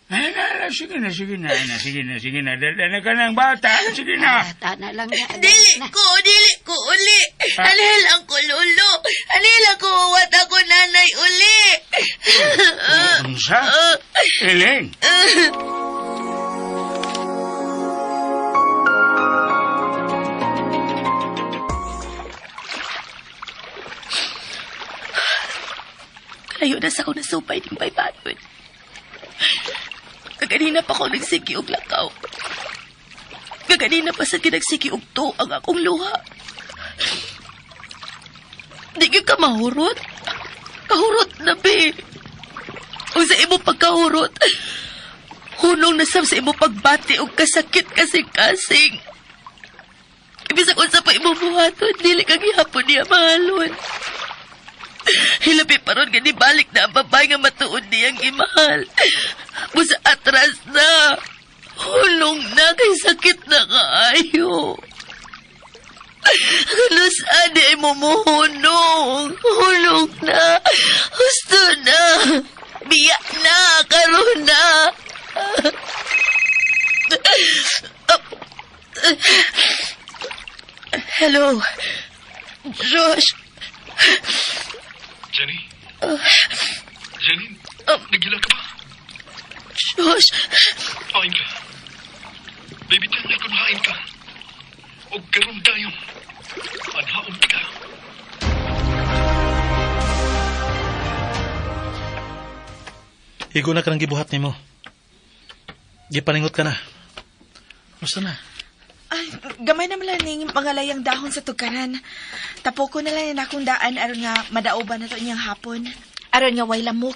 Ay, na, na, sige na, sige na, na, sige na, sige na. Dala na ka ng bata, sige na. Bata na lang na. Dili ko, dili ko uli. Ah. Alil ang ko lolo. Alil ako wat ako nanay uli. Unsa? Elaine? Kalayo na sa ako nasupay din baybayon. Kaganina pa ko nagsigi og lakaw. Kaganina pa sa ginagsigi og to ang akong luha. Di gyud ka mahurot. Kahurot na be. O sa imo pagkahurot, hunong na sab sa imo pagbati og kasakit kasing-kasing. Ibig unsa pa imo buhaton, dili ka gihapon niya mahalon. Hilabi pa ron gani balik na ang babae nga matuod niyang imahal. Busa atras na. Hulong na kay sakit na kaayo. Kanos ani ay mumuhunong. Hulong na. Husto na. Biya na. Karon na. Hello. Josh. Jenny? Jenny, nagila ka ba? Josh. Hain ka. Baby, tanay kung hain ka. O karon dayon. Anhaon ka. Higo na ka ng gibuhat nimo. Gipaningot ka na. Basta na. Ay, gamay naman lang ning mga layang dahon sa tukaran. Tapoko na lang akong daan aron nga madauban na to niyang hapon. Aron nga way lamok.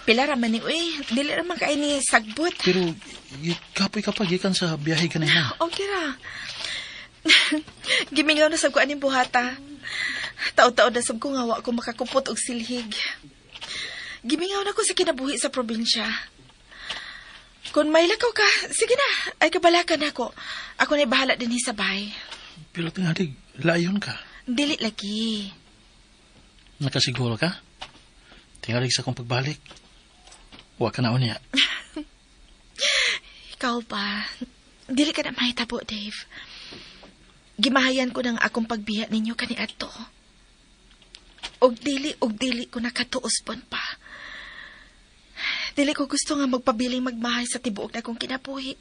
Pila ra man ni uy, dili ra man kay ni sagbot. Pero kapoy ka pa gikan sa biyahe kanina. Okay ra. Gimingaw na sab ko aning buhata. Taod-taod na sab ko nga wa ko makakupot og silhig. Gimingaw na ko sa kinabuhi sa probinsya. Kung may lakaw ka, sige na, ay kabalakan ako. Ako na'y bahala din sa bahay. Pero tingalig, layon ka. Dili lagi. Nakasiguro ka? Tingalig sa akong pagbalik. Wa ka na unya. Ikaw ba? Dili ka na mahitabo, Dave. Gimahayan ko ng akong pagbiya ninyo kaniadto. Og dili ko nakatuos pon pa. Dili ko gusto nga magpabiling magmahay sa tibuok na akong kinabuhi.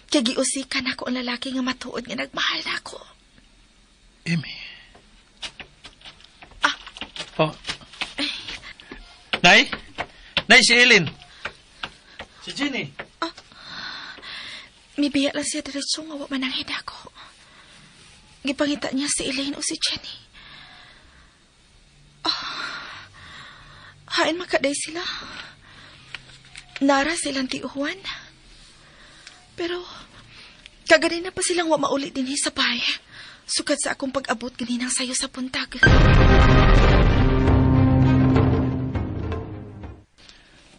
Kaya giusikan ako ang lalaki nga matuod nga nagmahal na ako. Amy. Ah. Oh. Nay? Nay, si Eileen. Si Jenny. Mibiya lang siya diretso nga wa man ang ko. Gipangita niya si Elaine o si Jenny. Ah, hain makaday sila. Nara silang tiuhan. Pero, kaganina pa silang wa mauli din sa bahay. Sukat sa akong pag-abot ganinang sayo sa puntag.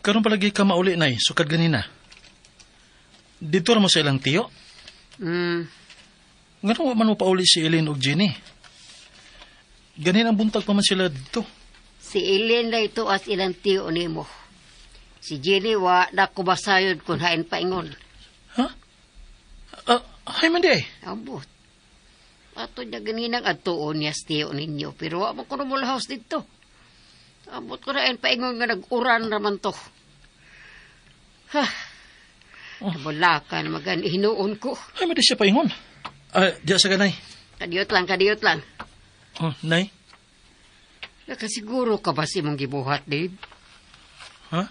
Karon palagi ka mauli, Nay. Sukad ganina. Dito ra mo sa ilang tiyo. Ngano wa man mo pauli si Eileen og Jenny? Ganin ang buntag pa man sila dito. Si Ellen na ito as ilang tiyo nimo. Si Jenny wa na kubasayod kung hain paingon. Ha? Hay man di ay. Ambot. Ato niya ganinang adtuon niya sa tiyo ninyo, pero wa man ko house dito. Ambot ko na paingon nga nag-uran raman to. Ha. Wala ka na magan hinuon ko. Hay man di siya paingon. Diya sa ganay. Kadiyot lang, kadiyot lang. Oh, Nay. Nakasiguro ka ba si mong gibuhat, Dave? Ha?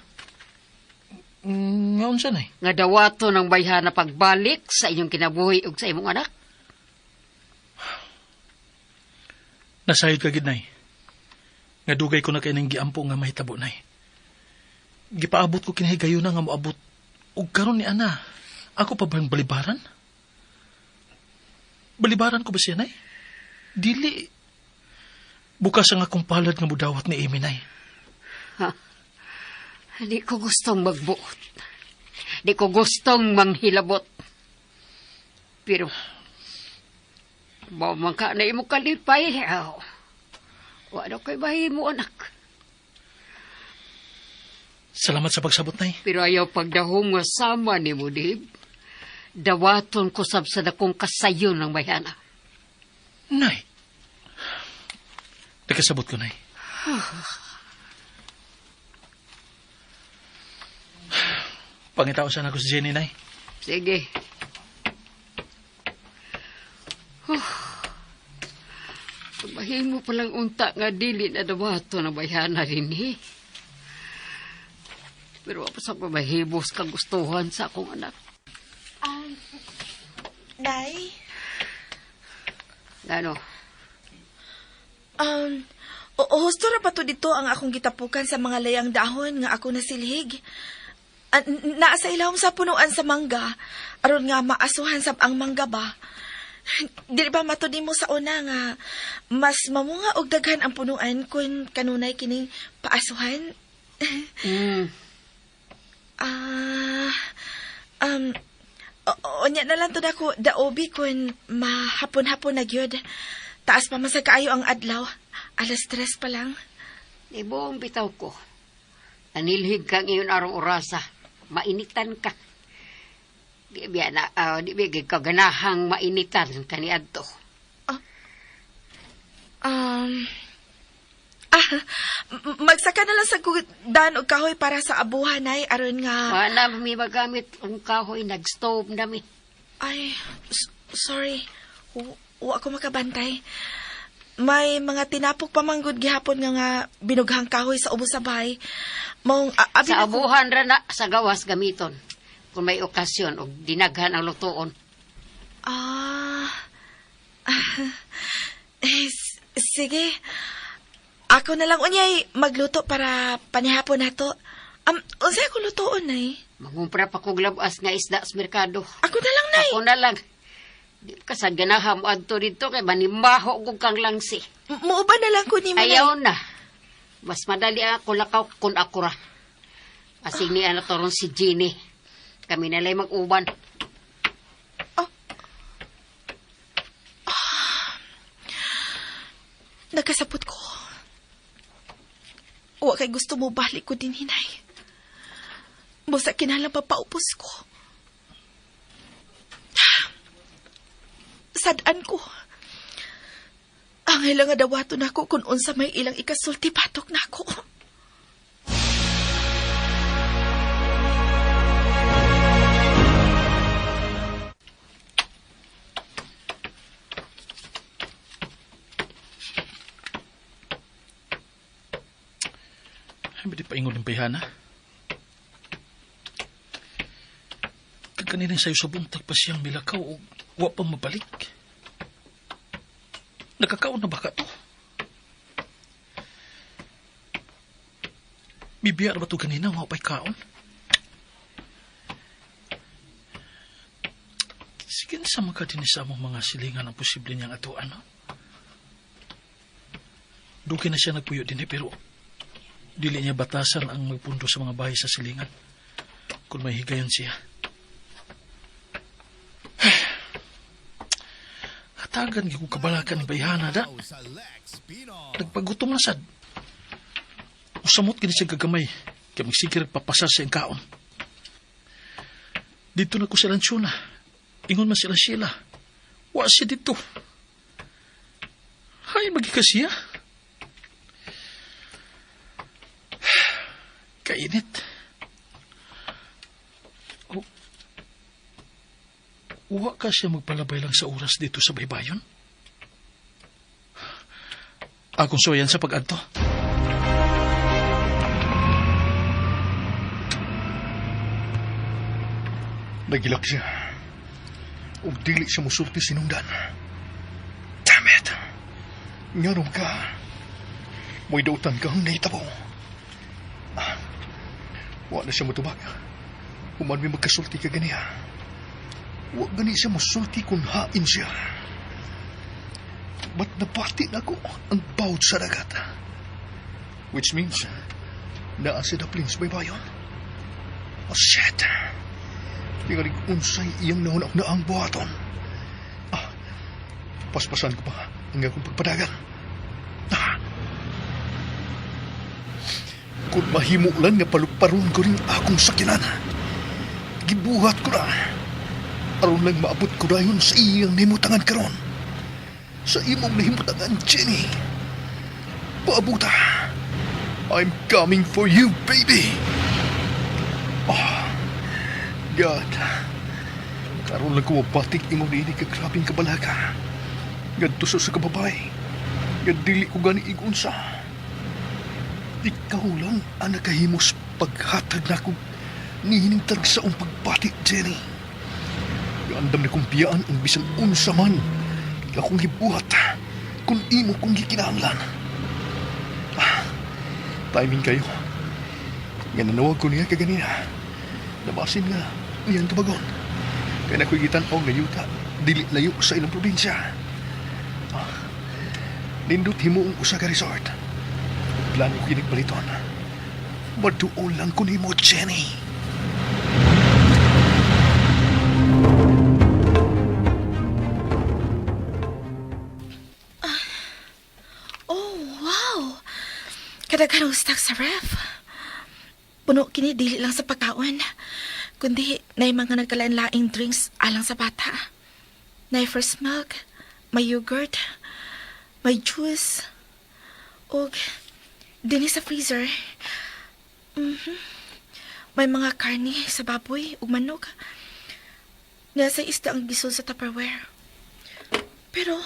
Ngaon siya, Nay? Nga dawato ng bayhana pagbalik sa inyong kinabuhi ug sa imong anak? Nasayod ka gid, Nay. Nga dugay ko na kay nang giampo nga mahitabo, Nay. Gipaabot ko kinahigayon na nga moabot Ug karon ni Ana, ako pa bang balibaran? Balibaran ko ba siya, Nay? Dili. Bukas ang akong palad nga mudawat ni Amy, Nay. Ha? Di ko gustong magbuot. Di ko gustong manghilabot. Pero, mao man ka na imo kalipay. Aw. Wala ko'y bahimo, anak. Salamat sa pagsabot, Nay. Pero ayaw pagdahom nga sama ni mo, Dave. Dawaton ko sab sa dakong kasayon ng bayana. Nay. Nakasabot ko, Nay. Pangitao sana ko si Jenny, Nay. Sige. Huh. Mahimo palang unta nga dili na dawaton ang bayana rin eh. Pero wa pa sa pamahibos kagustuhan sa akong anak. Nay? Ano? Husto ra pa to dito ang akong gitapukan sa mga layang dahon nga ako nasilhig. Naa sa ilawom sa punuan sa mangga, aron nga maasuhan sab ang mangga ba. Dili ba matud nimo sa una nga mas mamunga og daghan ang punuan kun kanunay kining paasuhan? Unya na lang to nako daobi kun mahapon-hapon na gyud. Taas pa man sa kaayo ang adlaw. 3:00 pa lang. Ibuong bitaw ko. Anilhig ka ngayon arong orasa. Mainitan ka. Di biya na, di biya ka ganahang mainitan kaniadto. Magsaka na lang sa dan og kahoy para sa abuhan ay aron nga. Wala mi magamit ang kahoy, nag-stove na mi. Ay, sorry. Wa ako makabantay. May mga tinapok pa manggod gihapon nga binughang kahoy sa ubos sa bahay. Maong abi Sa abuhan ra na sa gawas gamiton. Kung may okasyon og dinaghan ang lutoon. Sige. Ako na lang unyay magluto para panihapon nato. Unsay ako lutoon, Nay? Mangumpra pa kog labas nga isda sa merkado. Ako na lang, Nay. Ako na lang. Di ka sa ganahan mo adto dito kay manimaho kog kang langsi. Muuban na lang ko nimo, Nay. Ayaw na. Mas madali ako lakaw kun ako ra. Asing ni ana toron si Jeannie. Kami na lang mag-uban. Oh. Nagkasapot ko. Wa kay gusto mo balik ko din, hinay. Busa kinahanglan papaupos ko. Sad-an ko. Ang ilang nga dawaton nako kung unsa may ilang ikasulti batok nako. Ay, di pa ingon ng bayhana. Kaganinang sayo sa buntag pa siyang milakaw o wa pa mabalik. Nakakaon na ba ka to? Bibiyar ba to kanina? Wa pa'y kaon? Sige sa mga din sa among mga silingan ang posible niyang atuan, no? Duki na siya nagpuyo din pero dili niya batasan ang magpundo sa mga bahay sa silingan kung may higayon siya. Hatagan gyud ko kabalakan ni bayhana da. Nagpagutom na sad. Usamot gini siya gagamay kay magsigir papasar sa iyang kaon. Dito na ko sa lansyona. Ingon man sila Sheila. Wa siya dito. Hay, magika siya. Kainit. Oh. Wa ka siya magpalabay lang sa oras dito sa baybayon? Akong suwayan sa pag-adto. Nagilak siya. Ug dili siya musulti sinungdan. Damn it! Nganom ka. Mo'y dautan kang nahitabo. Wa na siya mutubag. Human mi magkasulti ka ganiya. Wa gani siya musulti kung hain siya. Ba't nabati na ko ang bawd sa dagat? Which means, naa si Daplin sa baybayon. Oh, shit! Tingalig unsay iyang nahuna na ang buhaton. Ah, paspasan ko pa ang akong pagpadagan. Ah. Kung mahimo lang nga paluparon ko rin akong sakinan. Gibuhat ko na. Aron lang maabot ko dayon sa iyang nimutangan karon. Sa imong nahimutangan, Jenny. Paabuta. I'm coming for you, baby. Oh, God. Karon lang ko mabatik imong niini ka grabing kabalaka. Ngadto sa kababay. Nga dili ko gani igunsa. Ikaw lang ang nakahimos paghatag na kong nihining tagsaong pagbati, Jenny. Gandam ni kong biyaan ang bisan unsa man akong gibuhat kung imo kong gikinahanglan. Ah, timing kayo. Nga nanawag ko niya kaganina. Nabasin nga iyang tubagon. Kaya nako'y gitan-aw nga yuta, dili layo sa ilang probinsya. Ah, nindot himuong usa ka resort. Plano ko paliton. Maduol lang ko nimo, Jenny. Oh, wow! Kadaghan og stock sa ref. Puno kini dili lang sa pagkaon, kundi nay mga nagkalain-laing drinks alang sa bata. Nay fresh milk, may yogurt, may juice, ug dinhi sa freezer. Mhm. May mga karne sa baboy ug manok. Nasa isda ang gisol sa Tupperware. Pero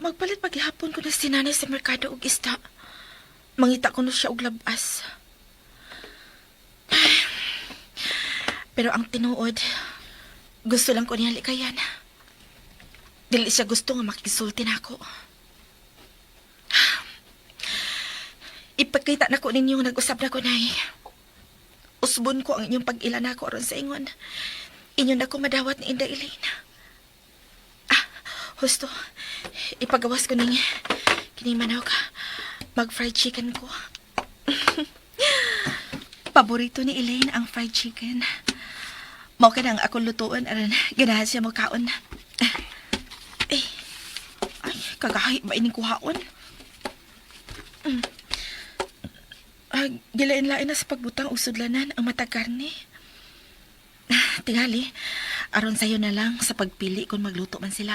magpalit paghihapon ko na si nanay sa merkado og isda. Mangita ko no siya og labas. Ay, pero ang tinuod, gusto lang ko niya likayan. Dili siya gusto nga makisulti nako. Ipakita na ko ninyo nga nag-usap na ko, Nay. Usbon ko ang inyong pag-ila nako aron sa ingon. Inyo na ko madawat ni Inday Elena. Ah, husto. Ipagawas ko ning kining manok. Mag-fried chicken ko. Paborito ni Elaine ang fried chicken. Mao ka nang akong lutuon aron ganahan siya mokaon. Eh, ay, kagahi ba ining kuhaon? Ah, gilain-lain na sa pagbutang og sudlanan ang matag karne. Ah, tingali, aron sayo na lang sa pagpili kung magluto man sila.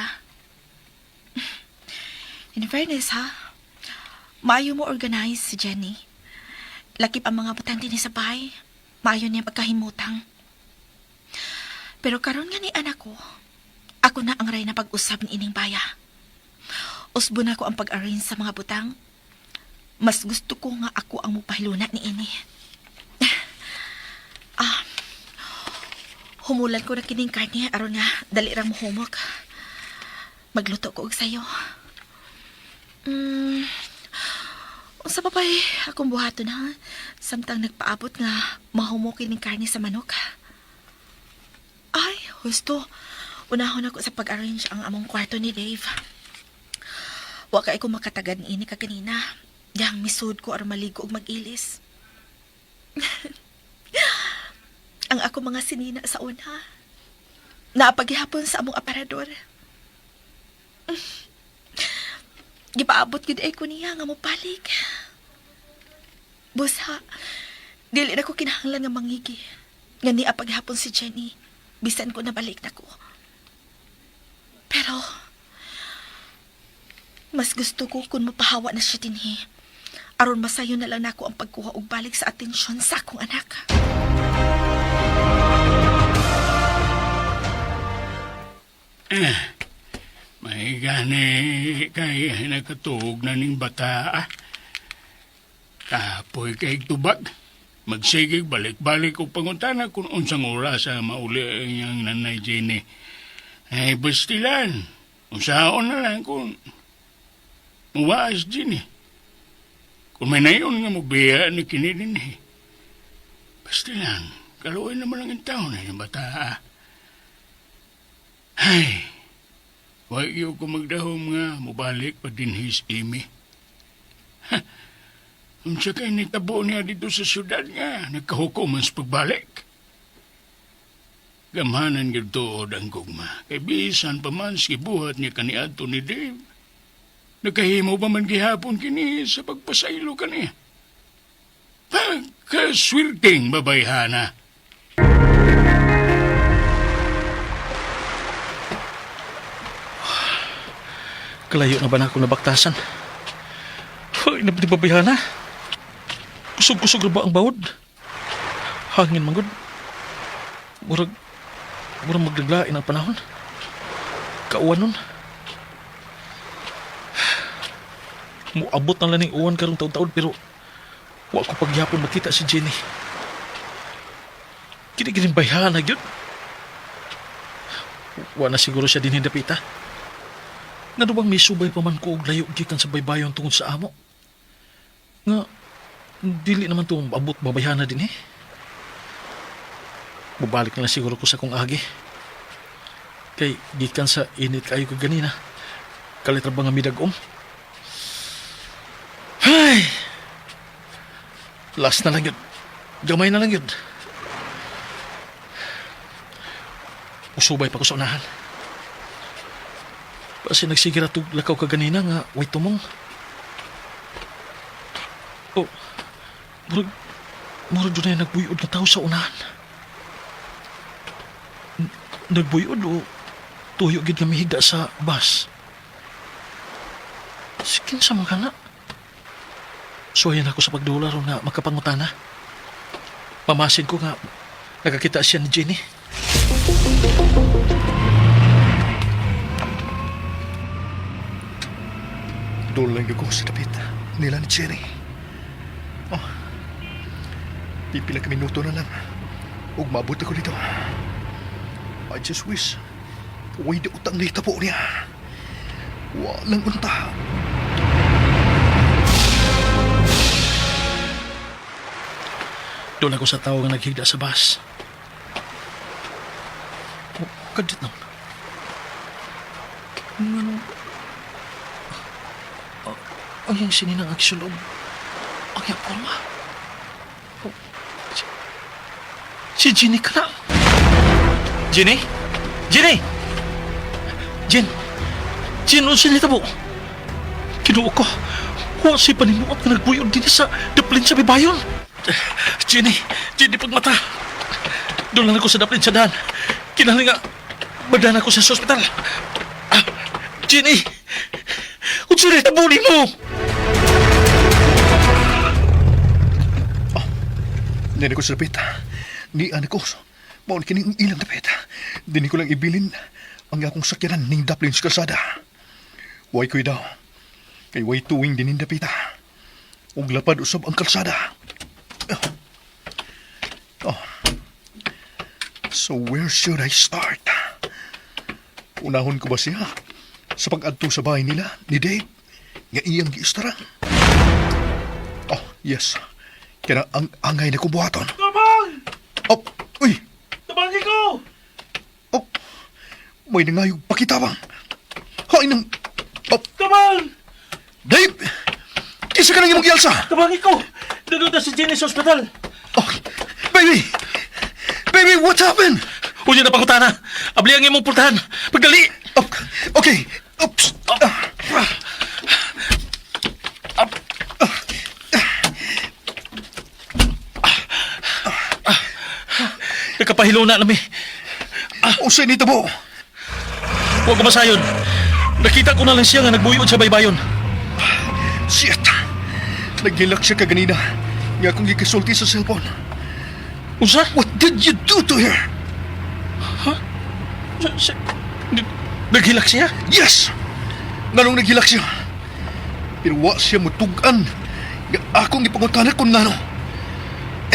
In fairness, ha? Maayo mo organize si Jenny. Lakip ang mga butang dinhi sa bahay. Maayo niya pagkahimutang. Pero karon nga ni anak ko, ako na ang ray na pag-usab ni ining baya. Usbo na ko ang pag-arrange sa mga butang. Mas gusto ko nga ako ang mupahiluna ni ini. Ah, humulan ko na kining karne aron nga dali ra mohumok. Magluto ko og sayo. Unsa pa pa'y akong buhaton ha? Samtang nagpaabot nga mahumok kining karne sa manok. Ay, husto. Unahon ako sa pag-arrange ang among kwarto ni Dave. Wa kay ko makatagad niini ka kanina. Diyang misud ko aron maligo og mag-ilis. Ang ako mga sinina sa una. Napaghihapon sa among aparador. Gipaabot gid ay ko niya nga mobalik. Busa, dili na ko kinahanglan nga mangigi. Nga niya paghapon si Jenny, bisan ko nabalik na ko. Pero, mas gusto ko kung mapahawa na siya dinhi. Aron masayo na lang nako ang pagkuha og balik sa atensyon sa akong anak. May gani kay nakatuog na ning bata. Ah. Kapoy kay tubag. Magsigig balik-balik og pangutana kung unsang oras ang mauli ang iyang nanay Jenny. Ay, bastilan. Unsaon na lang kung muwaas Jenny. Kung may nayon nga mubiya ni kini din eh. Bastilan, Kaluoy naman ang taon na yung bata. Ah. Ay, wa gyud ko magdahom nga mubalik pa dinhi si Amy. Ha, unsa kay nitabo niya dito sa syudad nga nagkahukom man sa pagbalik. Gamhanan gyud tuod ang gugma. Kay bisan pa man sa gibuhat niya kaniadto ni Dave. Nakahimo pa man gihapon kini sa pagpasaylo kaniya. Pagkaswirting babayhana. Kalayo na ba na ako nabaktasan? Ay, nabdi babayhana. Kusog-kusog na ba ang bawod? Hangin manggod. Murag, murag maglaglain ang panahon. Kauwan nun. Muabot na lang ning uwan karong taon-taon pero wa ko pagyapon makita si Jenny. Kini gining bayhana gyud. Wa na siguro siya dinhi dapita. Ngano bang misubay pa man ko og layo gikan sa baybayon tungod sa amo? Nga dili naman to abot babayhana din eh. Mubalik na lang siguro ko sa kong agi. Kay gikan sa init kayo ko ganina. Kalit ra ba nga midag-om? Ay! Last na lang yun. Gamay na lang yun. Usubay pa ko sa unahan. Basi nagsigira tug lakaw ka ganina nga way tumong. Oh, murag, murag doon ay nagbuyod na tao sa unahan. Nagbuyod o tuyo gid nga mihigda sa bus. Sikin sa mga kana. Suwayan ako sa pagdula ron nga makapangutana. Mamasin ko nga nakakita siya ni Jenny. Doon lang ko sa dapit nila ni Jenny. Oh, pipila ka minuto na lang. Ug maabot ako dito. I just wish way di utang na po niya. Walang unta. Doon ako sa tao nga naghigda sa bus. Oh, kadit naman. Ano? Ay, ang sininang aksulob. Ang iyang forma. Oh, si Jenny ka na. Jenny? Jenny! Jen! Jen, unsa ni tabo? Kinuo ko. Huwag si panimuot nga nagbuyod din sa daplin sa bibayon. Jenny, Jenny, pagmata. Doon lang ako sa daplin sa daan. Kinahanglan nga, madaan ako sa ospital. Ah, Jenny! Unsa ni tabo nimo? Nini ko sa dapit. Ni anak ko. Maon kini ang ilang dapit. Dini ko lang ibilin ang akong sakyanan ning daplin sa kalsada. Way ko'y daw. Kay way tuwing dinin dapita. Ug lapad usab ang kalsada. Oh. So where should I start? Unahon ko ba siya sa pag-adto sa bahay nila ni Dave nga iyang giistaran? Oh, yes. Kaya ang angay na ko buhaton. Tabang! Oh, uy! Tabangi ko! Oh, may nangayog pakitabang. Hay nang... Oh, Tabang! Dave! Kinsa ka nang imong gialsa? Tabangi ko! Doon na si Jenny sa ospital. Oh, baby! Baby, what happened? Unya na pangutana. Abli ang imong pultahan. Pagdali! Oh, okay. Oops. Ah. Nakapahilo na nami. Unsay nitabo? Huwag ko masayon. Nakita ko na lang siya nga nagbuyod sa baybayon. Shit! Naghilak siya kaganina. Nga akong gikasulti sa cellphone. Unsa? What did you do to her? Naghilak siya? Yes! Nganong naghilak siya? Pero wa siya mutugan. Nga akong gipangutana kung ngano.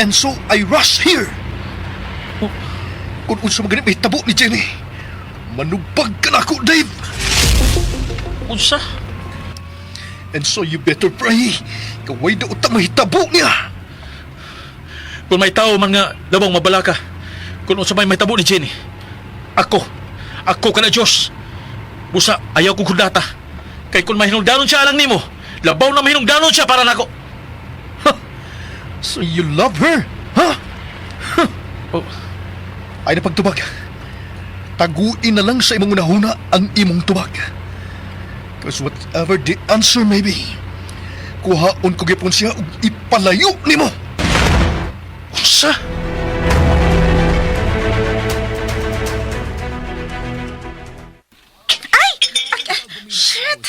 And so I rush here. Oh. Kung unsa man gani mahitabo ni Jenny. Manubag ka na ako, Dave. Unsa? And so you better pray. Kay way daot ang mahitabo niya. Kung may tao man nga labong mabalaka, kung unsa may mahitabo ni Jenny, ako, ako kana Diyos. Busa, ayaw kong kundata. Kay kung mahinungdanon siya alang nimo, labaw na mahinungdanon siya para nako. So you love her? Huh? Oh. Ay na pagtubag. Taguin na lang sa imong unahuna ang imong tubag. Cause whatever the answer may be, kuhaon ko gyapon siya ug ipalayo nimo. Unsa? Ay! Ah, shit!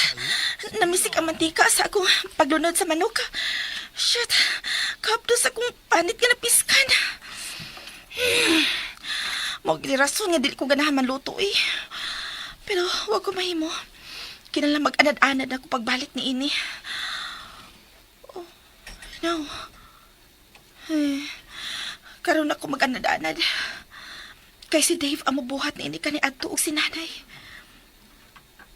Namisik ang mantika sa akong paglunod sa manok. Shit! Kapdos akong panit nga napiskan. Mao gid rason nga dili ko ganahan manluto eh. Pero wa ko mahimo. Kinahanglan mag-anad-anad ako pagbalik ni ini. Oh, no. Eh, karon ako mag-anad-anad. Kay si Dave ang mobuhat ni ini kani adto og si nanay.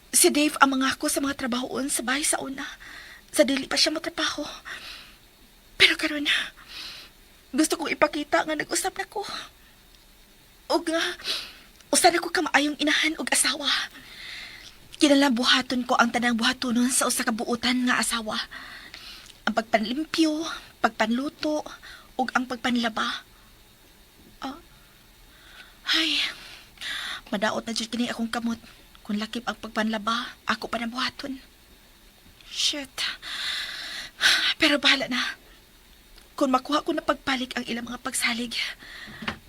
Si Dave ang mangako sa mga trabahoon sa bahay sa una. Sa dili pa siya motrabaho. Pero karon gusto kong ipakita nga nag-usap na ko. Og nga, usa na ko kamaayong inahan og asawa. Kinahanglan buhaton ko ang tanang buhatonon sa usa ka buutan nga asawa. Ang pagpanlimpyo, pagpanluto, ug ang pagpanlaba. Ah. Ay, madaot na jud kini akong kamot. Kung lakip ang pagpanlaba, ako pa na buhaton. Shit. Pero bahala na. Kung makuha ko na pagpalik ang ilang mga pagsalig,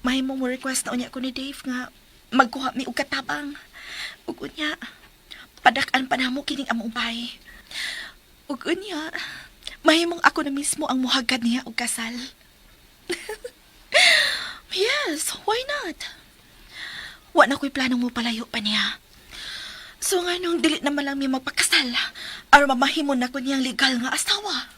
mahimong mo request na unya ko ni Dave nga magkuha mi og katabang. Ug unya, padak-an pa namo kining among bahay. Ug unya, mahimong ako na mismo ang muhagad niya og kasal. Yes, why not? Wa na ko'y planong mo palayo pa niya. So nga nung dili naman lang mi magpakasal, aron mamahimo na ko niyang legal nga asawa.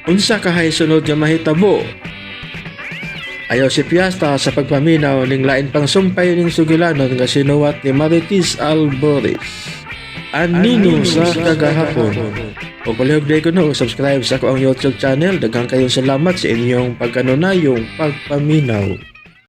Unsa kahay sunod nga mahitabo? Ayaw si Piasta sa pagpaminaw ning lain pang sumpay ning sugilanon nga sinuwat ni Marites Alboris. Anino sa kagahapon. O palihog day ko no, subscribe sa ako ang YouTube channel. Daghang kayong salamat sa inyong pagkanunayong pagpaminaw.